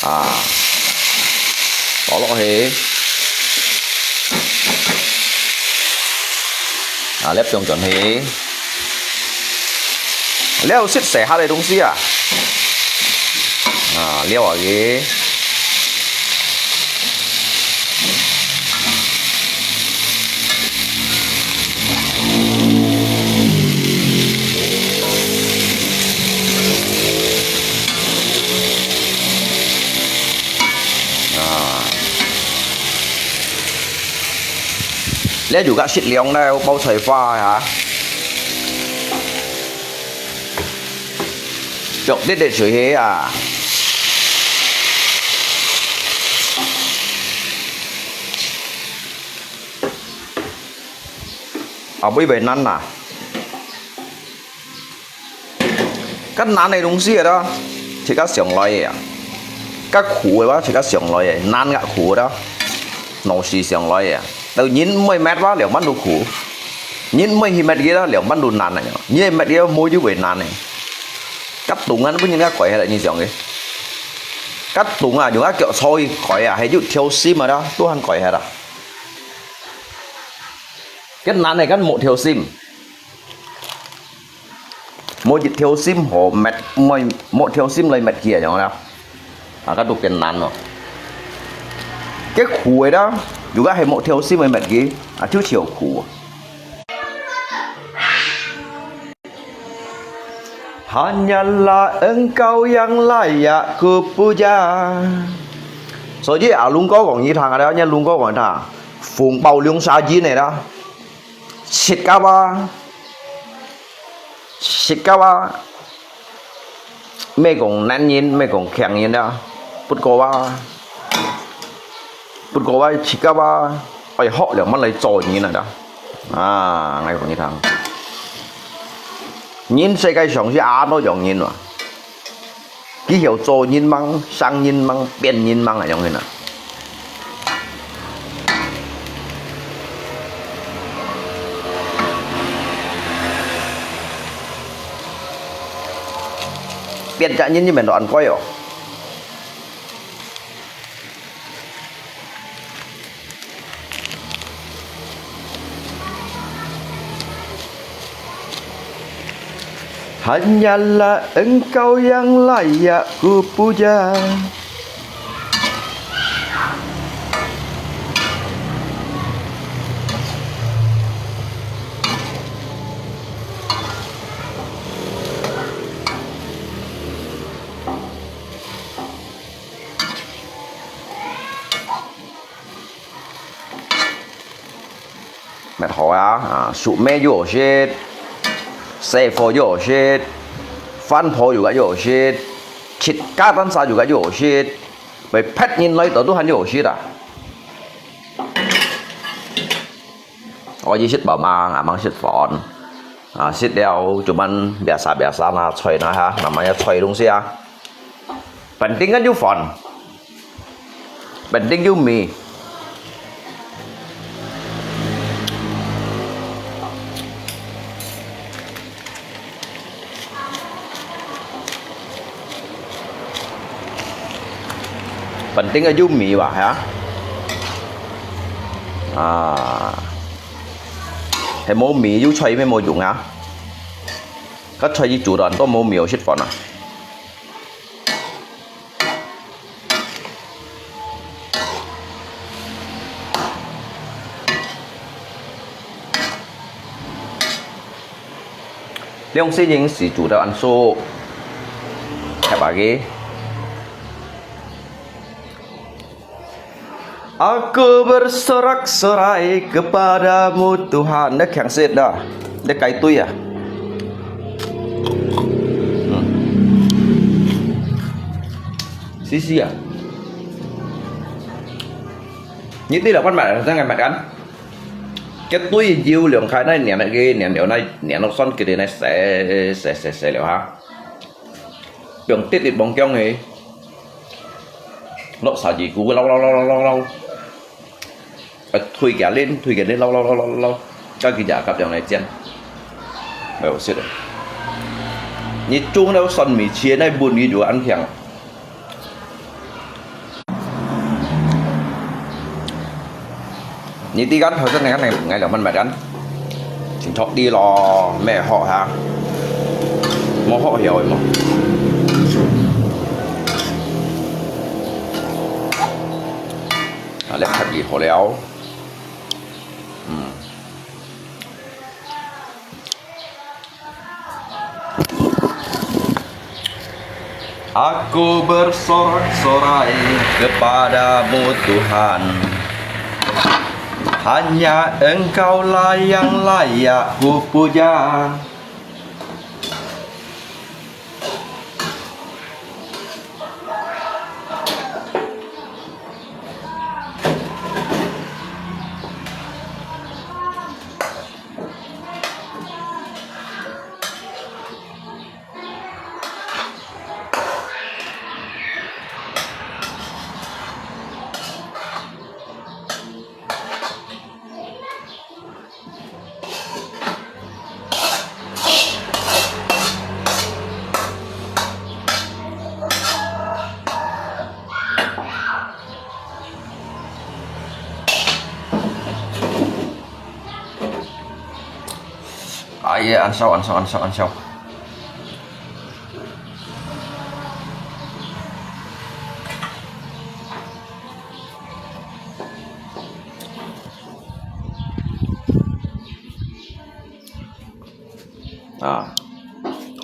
啊，倒落去。啊，這放轉去。這有食細客个東西啊。啊，了啊佢。 啊，這有个適量个包菜花啊，放滴滴水去啊。 後尾會爛啊。較難个東西个咯，自家上來个啊。較苦个話，自家上來个，難个苦个咯，老是上來个啊。到人毋會搣話，了滿都苦；人毋會去搣佢啦，了滿都難啊。你會搣佢，無就會難个。較凍啊，分人家改下來，你想个。較凍啊，用啊腳搓去改啊，係有條心个啦，都還改下啦。 較難个，較無條心，無一條心好搣，無，無條心來搣佢啊，樣啦。啊，該都變難咯。較苦个啦，如果係無條心來搣佢，啊，就超苦啊。 Hanyalah Engkau yang layak kupuja。所以阿龍哥講你聽啊，你阿龍哥講你聽，紅包兩儕人个啦，自家話，自家話，莫講懶人，莫講強人啦，不過話，不過話，自家話，愛學了，慢來做人啊，啦。 啊，𠊎講你聽，人世界上係恁多樣人啊，佢曉做人吂，生人吂，變人吂啊，樣人啊。變隻人，你面都恁貴哦。 Hanyalah Engkau yang layak kupuja。 搣好啊，啊，熟糜又好食，細火又好食，飯泡又个又好食，自家單儕又个又好食，會別人來到都還又好食啊。𠊎愛食飽嘛，啊，吂食飯，啊，食了就慢biasa-biasa拿菜拿哈，拿麼个菜東西啊。 Penting kan有飯，penting有米。Penting有米吧，哈？啊，係無米有菜乜無用啊！該菜一煮到都無米有食飯啊！ 兩儕人係煮到恁熟，係吧佢？Aku bersorak-sorai kepadamu Tuhan，你強勢啦，你該對啊。嗯。試試啊。你對了，關門，正來買單。該堆油兩開，那黏个黏油，那黏落算佢个那洗洗洗洗了哈，用滴滴望江个，落沙魚菇，撈撈撈撈撈撈，啊，推佢lên，推佢lên，撈撈撈撈撈，到佢隻甲樣來煎，有食个。你種了蒜米切，那分佢就恁香。 你知間頭先你看你，你兩蚊買間，請托啲咯，咩學下，冇學曉个冇。啊，你拍佢好了，嗯。 Aku bersorak-sorai kepada-Mu, Tuhan. Hanya Engkau-lah yang layak kupuja.哎呀，恁燒，恁燒，恁燒，恁燒。 啊，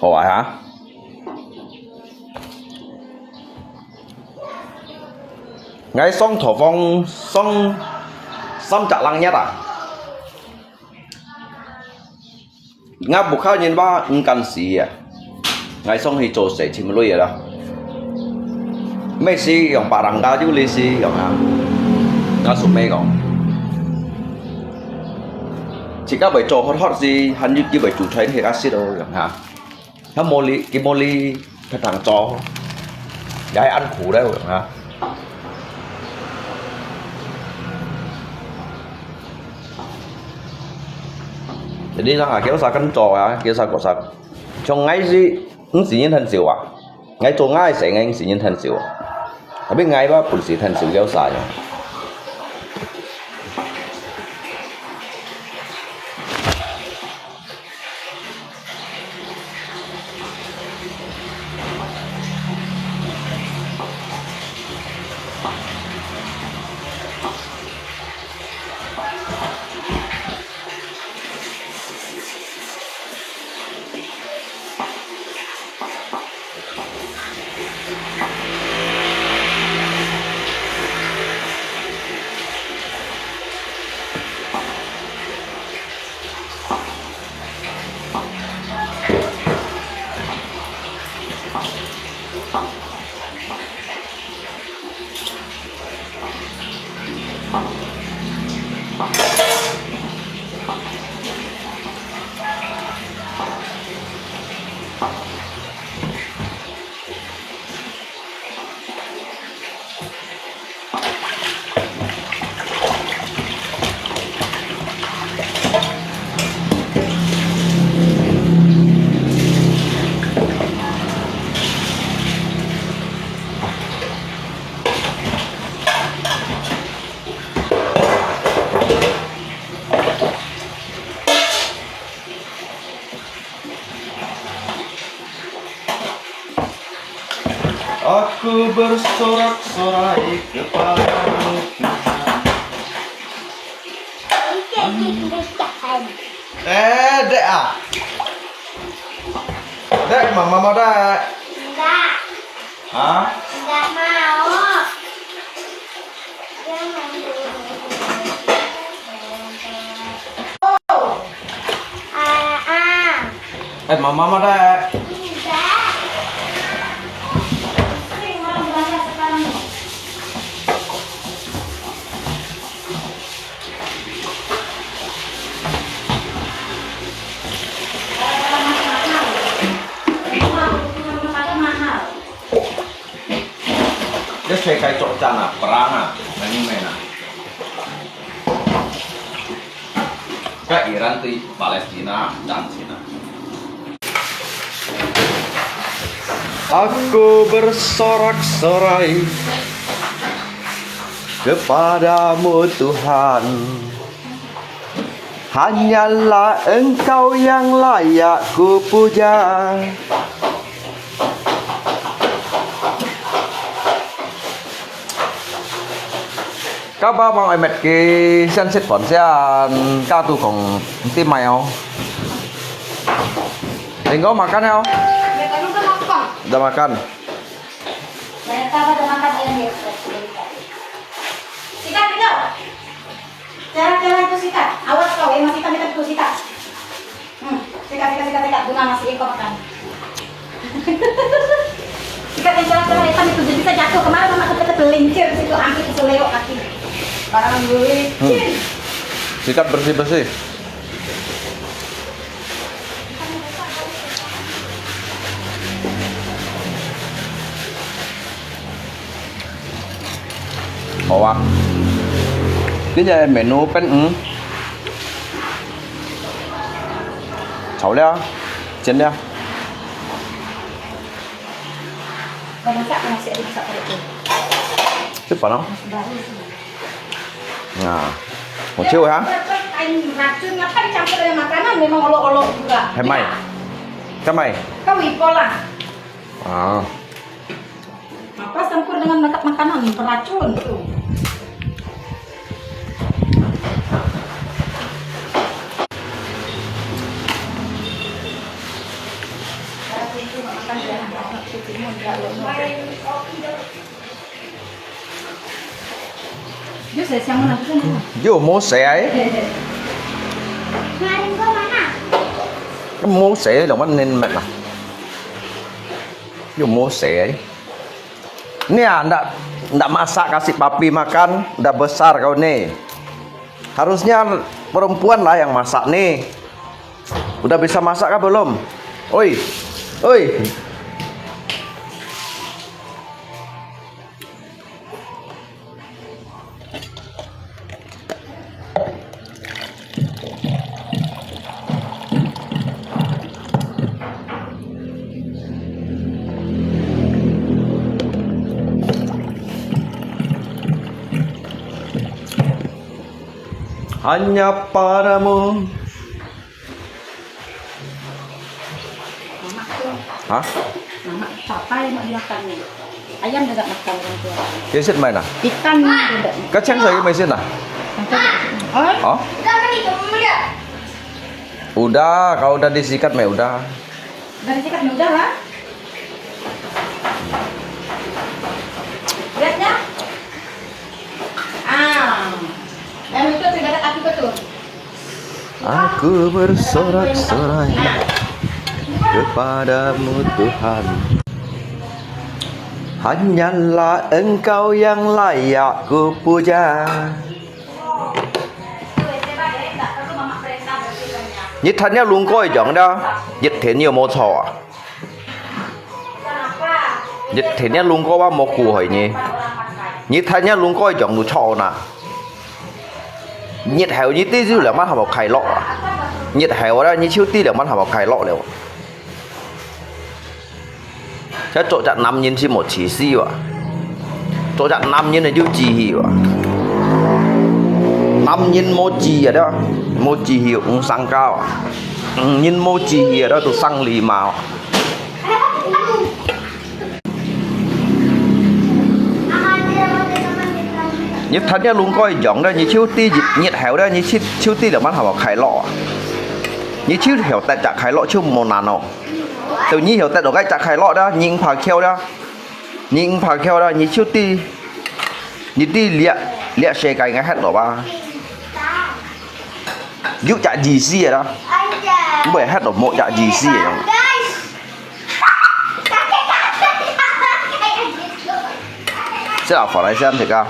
好啊哈。𠊎上廚房上三隻冷月啊。 吾屋下人話毋敢死啊，𠊎上去做事尋鐳个啦。毋係死樣，別人家就來死樣啊。吾叔姆講，自家會做好好事，還有機會做出來，佢个食咯樣哈。佢無理，佢無理，佢當做，也係恁苦了樣哈。 Jadi，人啊，叫啥跟做啊，叫啥過啥。像𠊎係，毋係人很少啊。𠊎做𠊎个事，𠊎毋係人很少啊。Tapi𠊎吧，本事很少，叫啥呀？ Aku bersorak-sorai kepadamu, Tuhan. Eh, dek ah. Dek, mama mau dek. Enggak. Hah? Enggak mau. Dia main dulu. Ah, ah. Eh, mama mau dek. Enggak. Pusing, mau belajar sekarang. 世界作戰啊，perang啊，明白嗎？Ka Iran對Palestina戰爭啊。Aku bersorak-sorai kepada-Mu, Tuhan. Hanyalah Engkau yang layak kupuja. Kaba pang ai met ki sian sit pon sian, ka tu kong ti mai au. Tinggal makan au. Dah makan. Sikat, jalan-jalan itu sikat. Awas kau, eh, masih kami tentu sikat. Hmm, sikat, sikat, sikat, sikat. Bunga masih ikut makan. Sikat yang jalan-jalan itu, itu bisa jatuh. Kemarin mama kata-kata pelincir situ, hampir selewok kaki. Barang gue. Hmm. Sikat bersih-bersih. Hảo啊。今日menu分魚，炒了，煎了。食飯咯。Nah，好笑哈。Racun apa dicampur dengan makanan memang olok-olok juga. Hai mai. Hai mai. Kau ipol lah. Ah. Apa campur dengan mak-, makanan beracun tu? Yuk mô sê ai. Mô sê lòng mât nên mât lah. Yuk mô sê ai. Ni ah, ndak, ndak masak kasi papi makan, ndak besar kau ni. Harusnya perempuan lah yang masak ni. Udah bisa masak kah belum? Oi, oi. Hanya padamu. Mamak tu. Hah? Mamak, papai mak dimakan ni. Ayam juga makan orang tua. Dia sit mai nah. Ikan ni juga. Kacang saya mai sit nah. Hah? Hah? Udah, kalau udah disikat mai udah. Udah disikat mai udah lah. Lihat ya. Ah. Yang itu tinggal kaki betul. Aku bersorak-sorai kepada-Mu, Tuhan. Hanyalah Engkau yang layak kupuja. Nhiệt thành nhau lùng coi chóng đó, nhiệt thế nhiều mô chọ à. Nhiệt thế nhau lùng coi wa mô cù hỏi nhỉ. Nhiệt thành nhau lùng coi chóng lù chọ nà. Nhiệt hẻo nhiệt tí dư lửa mắt hàm khai lọ à. Nhiệt hẻo đó nhiệt chiếu tí lửa mắt hàm khai lọ liu. Chắc chỗ chắc năm nhìn chỉ một chỉ xí à. Chỗ chắc năm nhìn là dư chỉ hiểu à. Năm nhìn mô chỉ à đó. Mô chỉ hiểu cũng sang cao à. Ừ, nhìn mô chỉ hiểu đó tụi sang lì mà. Nhiệt thật nha lùng coi giọng đó, nhiệt chiếu tí, nhiệt hẻo đó, nhiệt chiếu, chiếu tí là mắt hàm khai lọ. Nhiệt chiếu hẻo tại chả khai lọ chiếu mô nàn nọ. Tự nhiên hẻo tại đó cái chả khai lọ đó, nhìn phà khéo đó. Nhìn phà khéo đó, nhiệt chiếu tí. Nhiệt tí liạ, liạ xe cái ngay hết đó ba. Dụ chả gì xí đó. Không phải hết đó một chả gì xí đó. Sẽ là phản ánh xem thế cả.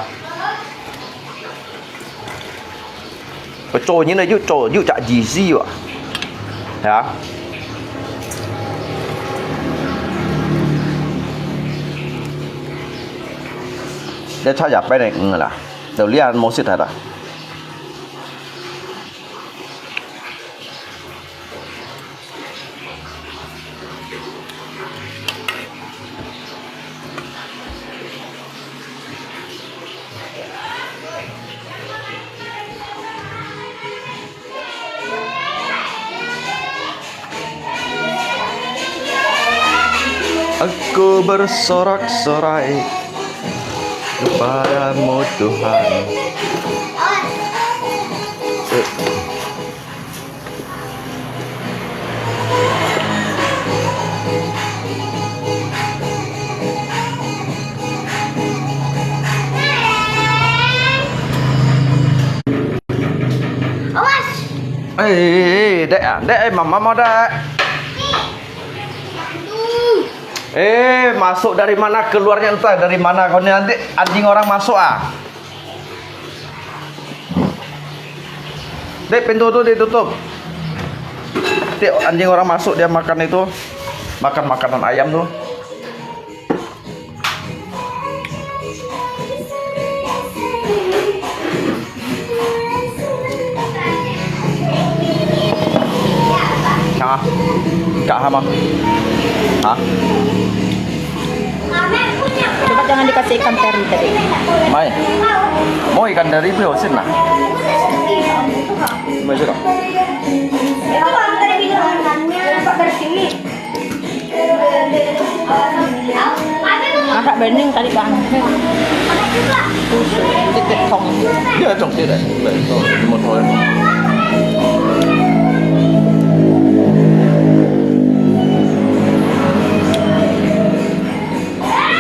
Cái trò như này dụ trò dụ chả gì xí vậy. Hả? Dia cak ya pai nai ng lah. Dau lian mo sit hada. Aku bersorak-sorai kepadamu, Tuhan. Eh, eh, eh, dek ah, dek, eh, mama mau dek. Eh, masuk dari mana, keluarnya entah dari mana. Kau ni nanti anjing orang masuk ah. Dek, pintu tu ditutup. Nanti anjing orang masuk, dia makan itu, makan makanan ayam tu. Hah? Kak Hama? Hah? Coba jangan dikasih ikan teri tadi. Mai. Mau ikan teri 不要紧啦。Mai sudah. Masak bening tadi bang. Titik tong. Iya, tong titik. Betul. Lima tahun.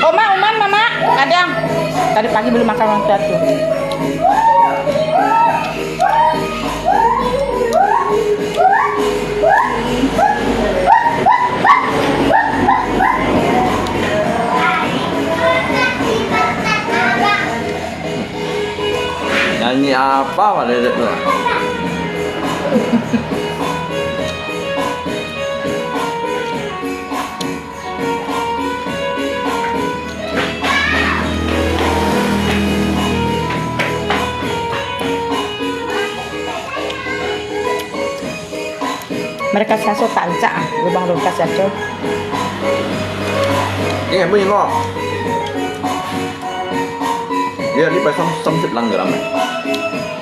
Oma, Uman, Mama, kadang. Tadi pagi belum makan orang tua tu. Nyanyi apa pada itu? Mereka saso tanca, lubang rungkas aja. Iya, bunyi kok. Iya, di pasang samsip langgaram.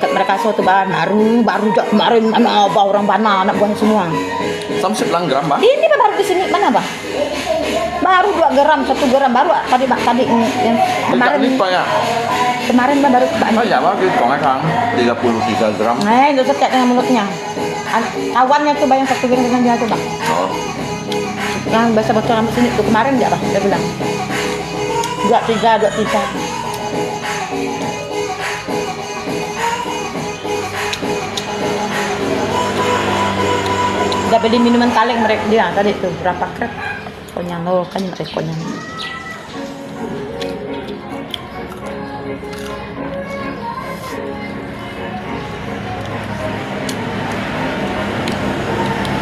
Kat mereka so tu bahan baru, baru jak kemarin, anak abah orang bana, anak buah semua. Samsip langgaram, bah? Ini bah baru di sini, mana bah? Baru dua gram, satu gram baru tadi bah, tadi mm, yang kemarin. Lipat ya? Kemarin bah baru bah. Banyak bah, kita kong kan, tiga puluh tiga gram. Eh, itu setek dengan mulutnya. An- Kawannya tu bah yang satu gram dengan dia tu bah. Oh. Yang biasa bocor rambut sini tu kemarin nggak bah, dia bilang. Dua tiga, dua tiga. Udah beli minuman kaleng mereka dia tadi tu berapa krep? Konyang lo kan mereka konyang.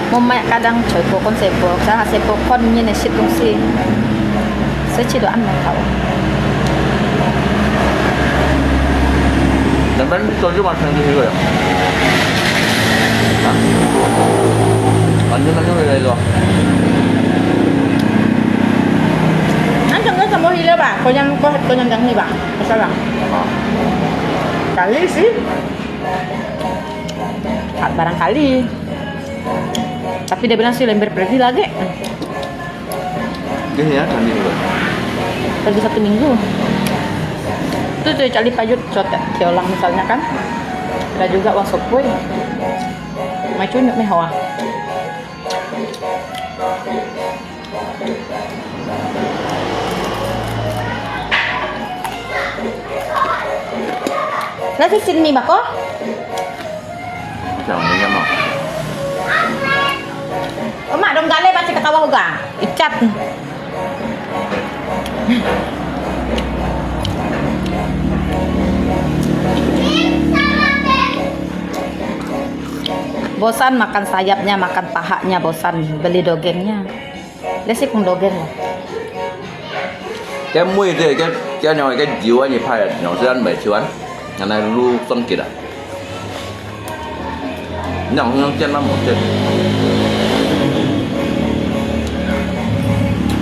Mama kadang cuy pokon sepok, sa sepok kon nyen ne sit tungsi. Sa ci do an nang kau. Teman soju makan di sini ya? Hah? Lanjut lanjut dari itu. An jang sama hila ba, konyang ko konyang jang hi ba, masalah. Hah? Kali sih. Ah, barangkali. Tapi dia bilang sih lembir pergi lagi. Dia ya, kami juga. Pergi satu minggu. Tu tu cari payut cotek kiolang misalnya kan. Ada juga wang sopoi. Mai cunyuk meh hoa. Nasi sini mako? Jangan ingat mah. Emak dong gale pasti ketawa juga. Icat. Bosan makan sayapnya, makan pahanya bosan, beli dogengnya. Lesi pun dogeng lah. Cái mũi這个 Kaya nyo cái dưa như phai nyo sẽ ăn bảy triệu ăn, nhà này lu son kịt à. Nyo nyo chén lắm một chén.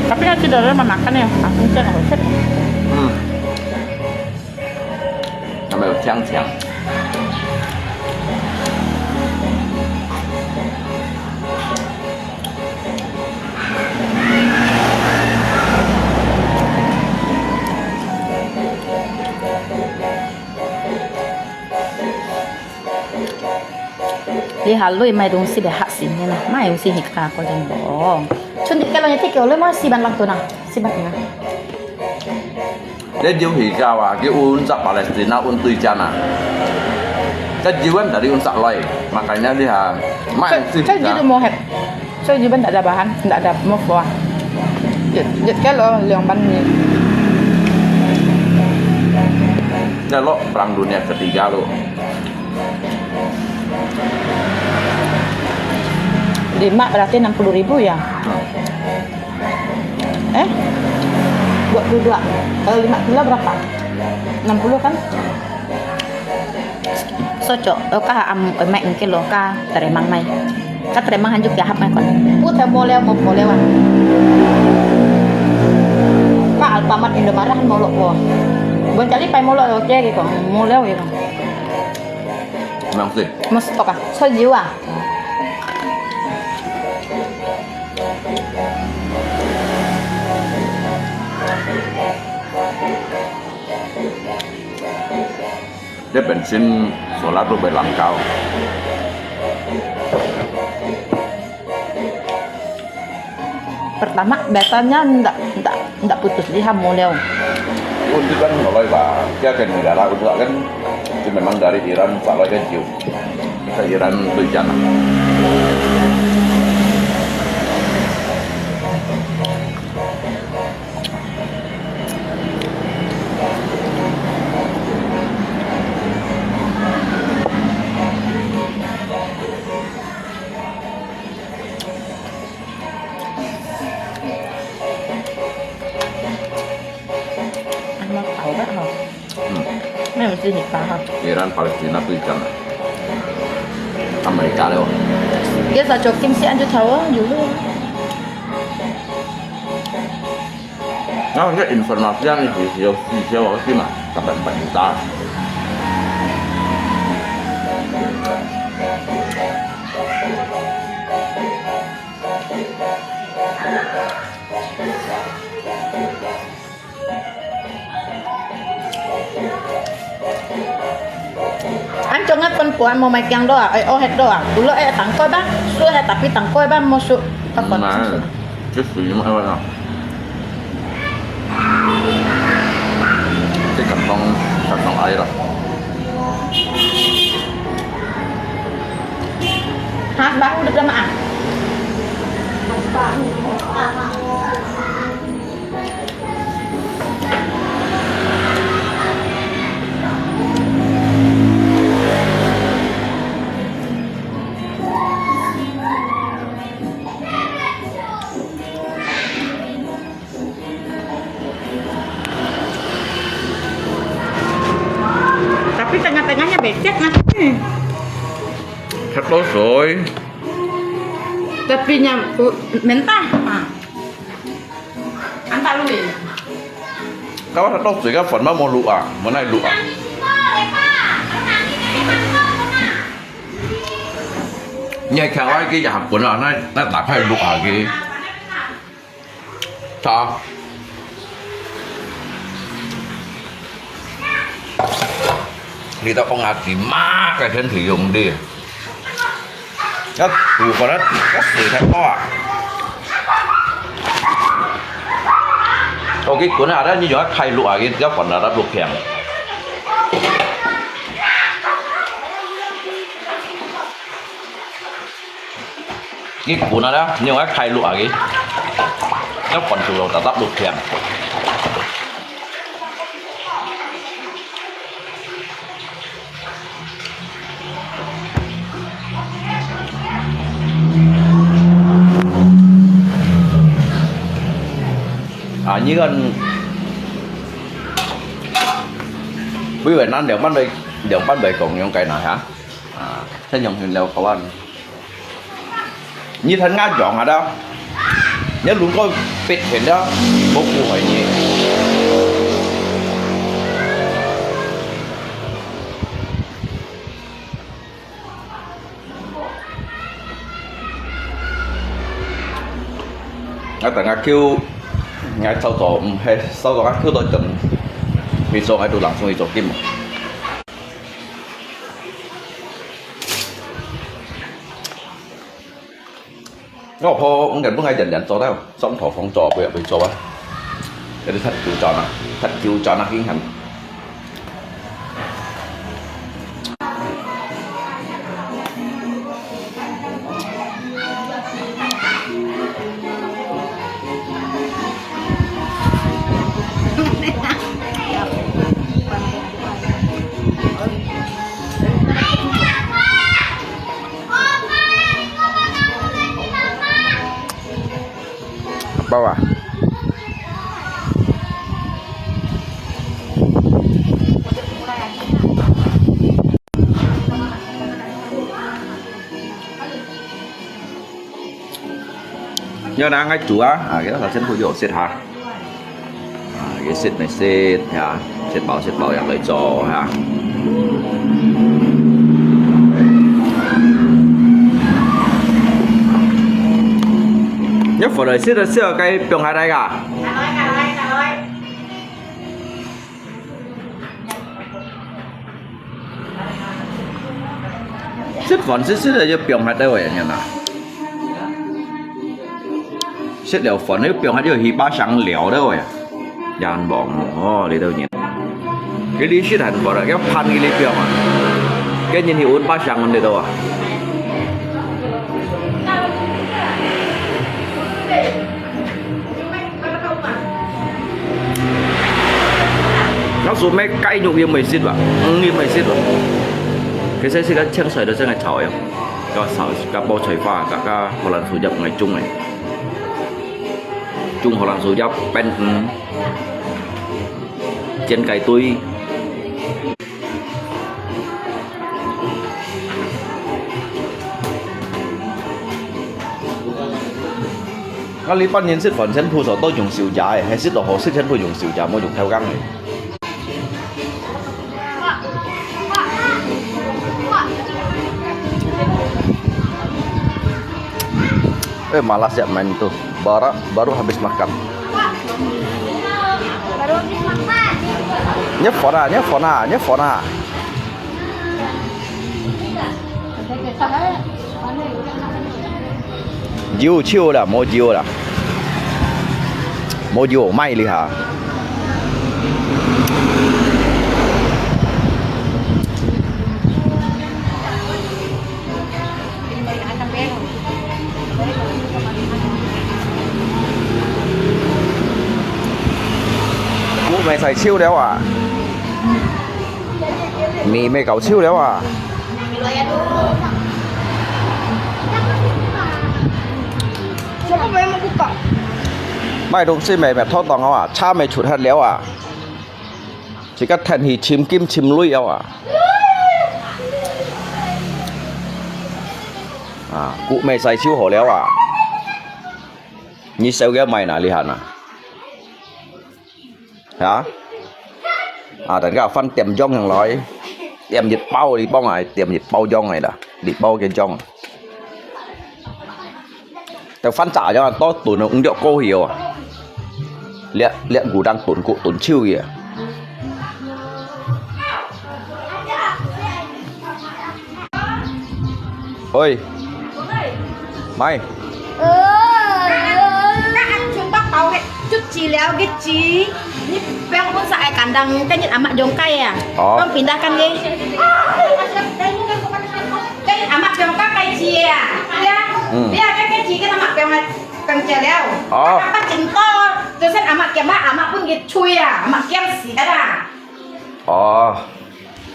Tapi nanti dah lama makan ya, langsung chén aku set. Hmm. Sampai siang-siang. 這下鐳買東西得嚇死人啊！買東西去卡過真多。春節該輪一個鐳買四萬零銀啊，四萬銀啊！ Cái dưa Hijau à, cái un sa Palestina un tui chan à. Cái dưa ăn tadi un sa loi, makanya dia mai Cái, sih cái dưa kita. Itu mau hep. Saya juga tak ada bahan, tak ada mau buah. Dia, dia kalau yang ban ni. Dia lo perang dunia ketiga lo. Lima berarti enam puluh ribu ya? Hmm. Eh? Dua puluh dua. Kalau lima kilo berapa? Enam puluh kan? Soco, lo ka am, eh, mai engke lo ka teremang mai. Ka teremang hanjuk ya hap mai kon. Pu teu moleo mo moleo an. Ka Alfamart Indomaret han molo po. Bon cari pai molo oke gitu. Moleo gitu. Memang sih. Mesti toka. Soju ah. Dia bensin solar tu berlangkau. Pertama, datanya ndak, ndak, ndak putus, dia moleo. Untuk kan mulai bah, dia kan negara untuk kan, itu memang dari Iran, salah kan Jiu. Sa Iran tu dyan ah. Ano, tau ba, ho? Hmm. May mesti nikah, ha? Iran, Palestina tu ikan lah. Amerika lewat. Dia sa chokim si anjo tawa, dulu. Nah, ini informasi yang di sini, di sini, waktu sih mah, sampai empat juta. An trong ngă con của ăn mô mai kiăng đó à, ê, ô hết đó à, tú lô ê tăng coi bác, su hết tapi tăng coi bác mô su, các con. Nah, chứ sủi mà ai vậy? Cái cặp con, cặp con ai rồi? Hả, bác không được ra mà à? Tapi tengah-tengahnya becek nah. Satu soi. Tapi nya, uh, mentah. Ha. Antak lui. Kau satu soi kan phần mà mua lụa, mua này lụa. Nhảy khang ai cái nhà hàng cuốn à, này, này đã phải lụa cái. Sao? Đi tao ông à, chỉ má cái thân thể dùng đi. Nó tụ còn nó, nó xỉ thật to à. Ô, cái cuốn nào đó như gió khai lụa cái, cái phần nào đó lụa kèm. Cái cuốn nào đó, nhưng mà khai lụa cái. Nó còn chủ động tập lụa kèm. À, như con 以為咱兩班來，兩班來講用該哪下？啊，先用完了，各位。你聽𠊎講下啦，你如果別騙了，無辜害你。 𠊎等下Q，𠊎操作，嗯，係，操作啊，Q到等，佢做，𠊎都langsung去做緊。我婆，我原本𠊎日日做到，上頭房做，不要不要做啊。Jadi satu jam ah, satu jam ah，緊行。 包啊。要拿來煮啊，啊，給它先不給我切哈。啊，也切沒切呀，切包切包也來做哈。你回來切的時候該放下來啊。 食飯食食个就放下兜个人啊。食了飯就放下就去把相聊兜个。人忙哦，你兜人。佢哩食飯个，佢盼佢哩放啊。跟人去搵把相你兜啊。 老鼠咩雞肉也沒食吧，魚也沒食吧。其實這個青菜都真係炒呀，加炒，加包菜花，加，加荷蘭薯葉來種个，種荷蘭薯葉，煸魚，煎雞腿。 𠊎這班人食飯全部都用手夾个，係食到好食全部用手夾，無用偷工个。Eh, malas ya main itu. Baru, baru habis makan. Nyepon ah, nyepon ah, nyepon ah. 有手啦，無油啦。無油，賣你哈。 Cua mè xài xíu đéo à? Mì mè cẩu xíu đéo à? Mai rung si mè mè thon tòng à? Cha mè chụt hạt đéo à? Chỉ cắt thành hì chim kim chim lui đéo à? À, cua mè xài xíu hổ đéo à? Nyi sêu kia mày nà li hàn à? Hả? À, tần ka phân tiệm jong hàng lòi. Tiệm nhiệt bao đi bông à, tiệm nhiệt bao jong này là. Đi bao kia jong. Tao phân trả cho to tụi nó uống rượu cô hiểu à. Lẹ, lẹ ngủ đang tụn cụ tụn chiêu kìa. Ôi. Mai. Ơ, ơ, ơ. Các anh chúng bác bảo cái chút chỉ léo cái chỉ. Ni peng pun sa ai kandang, kan nyin amat jong kai ya. Oh. Kan pindah kan ye. Kan nyin amat jong kai kai chi ya. Ya. Hmm. Ya, kai kai chi kan amat jong kai peng jia liao. Oh. Apa cinta, tu sen amat kiam, amat pun gitu ya, amat kiam si ada. Oh.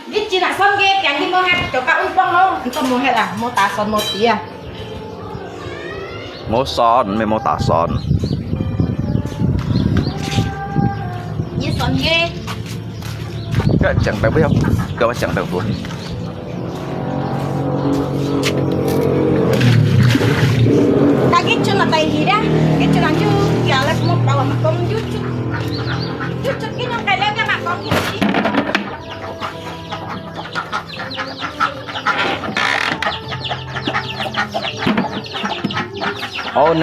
Ni Chin nak son ke, tiang ni mo het, cho ka un pong lo, ento mo het ah, mo ta son mo ti ah. Mo son, me mo ta son. Ni son ke. Kak, chang tak beo. Kak, chang tak beo. Kak, kecil nak tayi dah. Kecil lanjut. Ya, lah, semua bawa makan cucu. Cucu kini kalian kan makan kecil. Oh,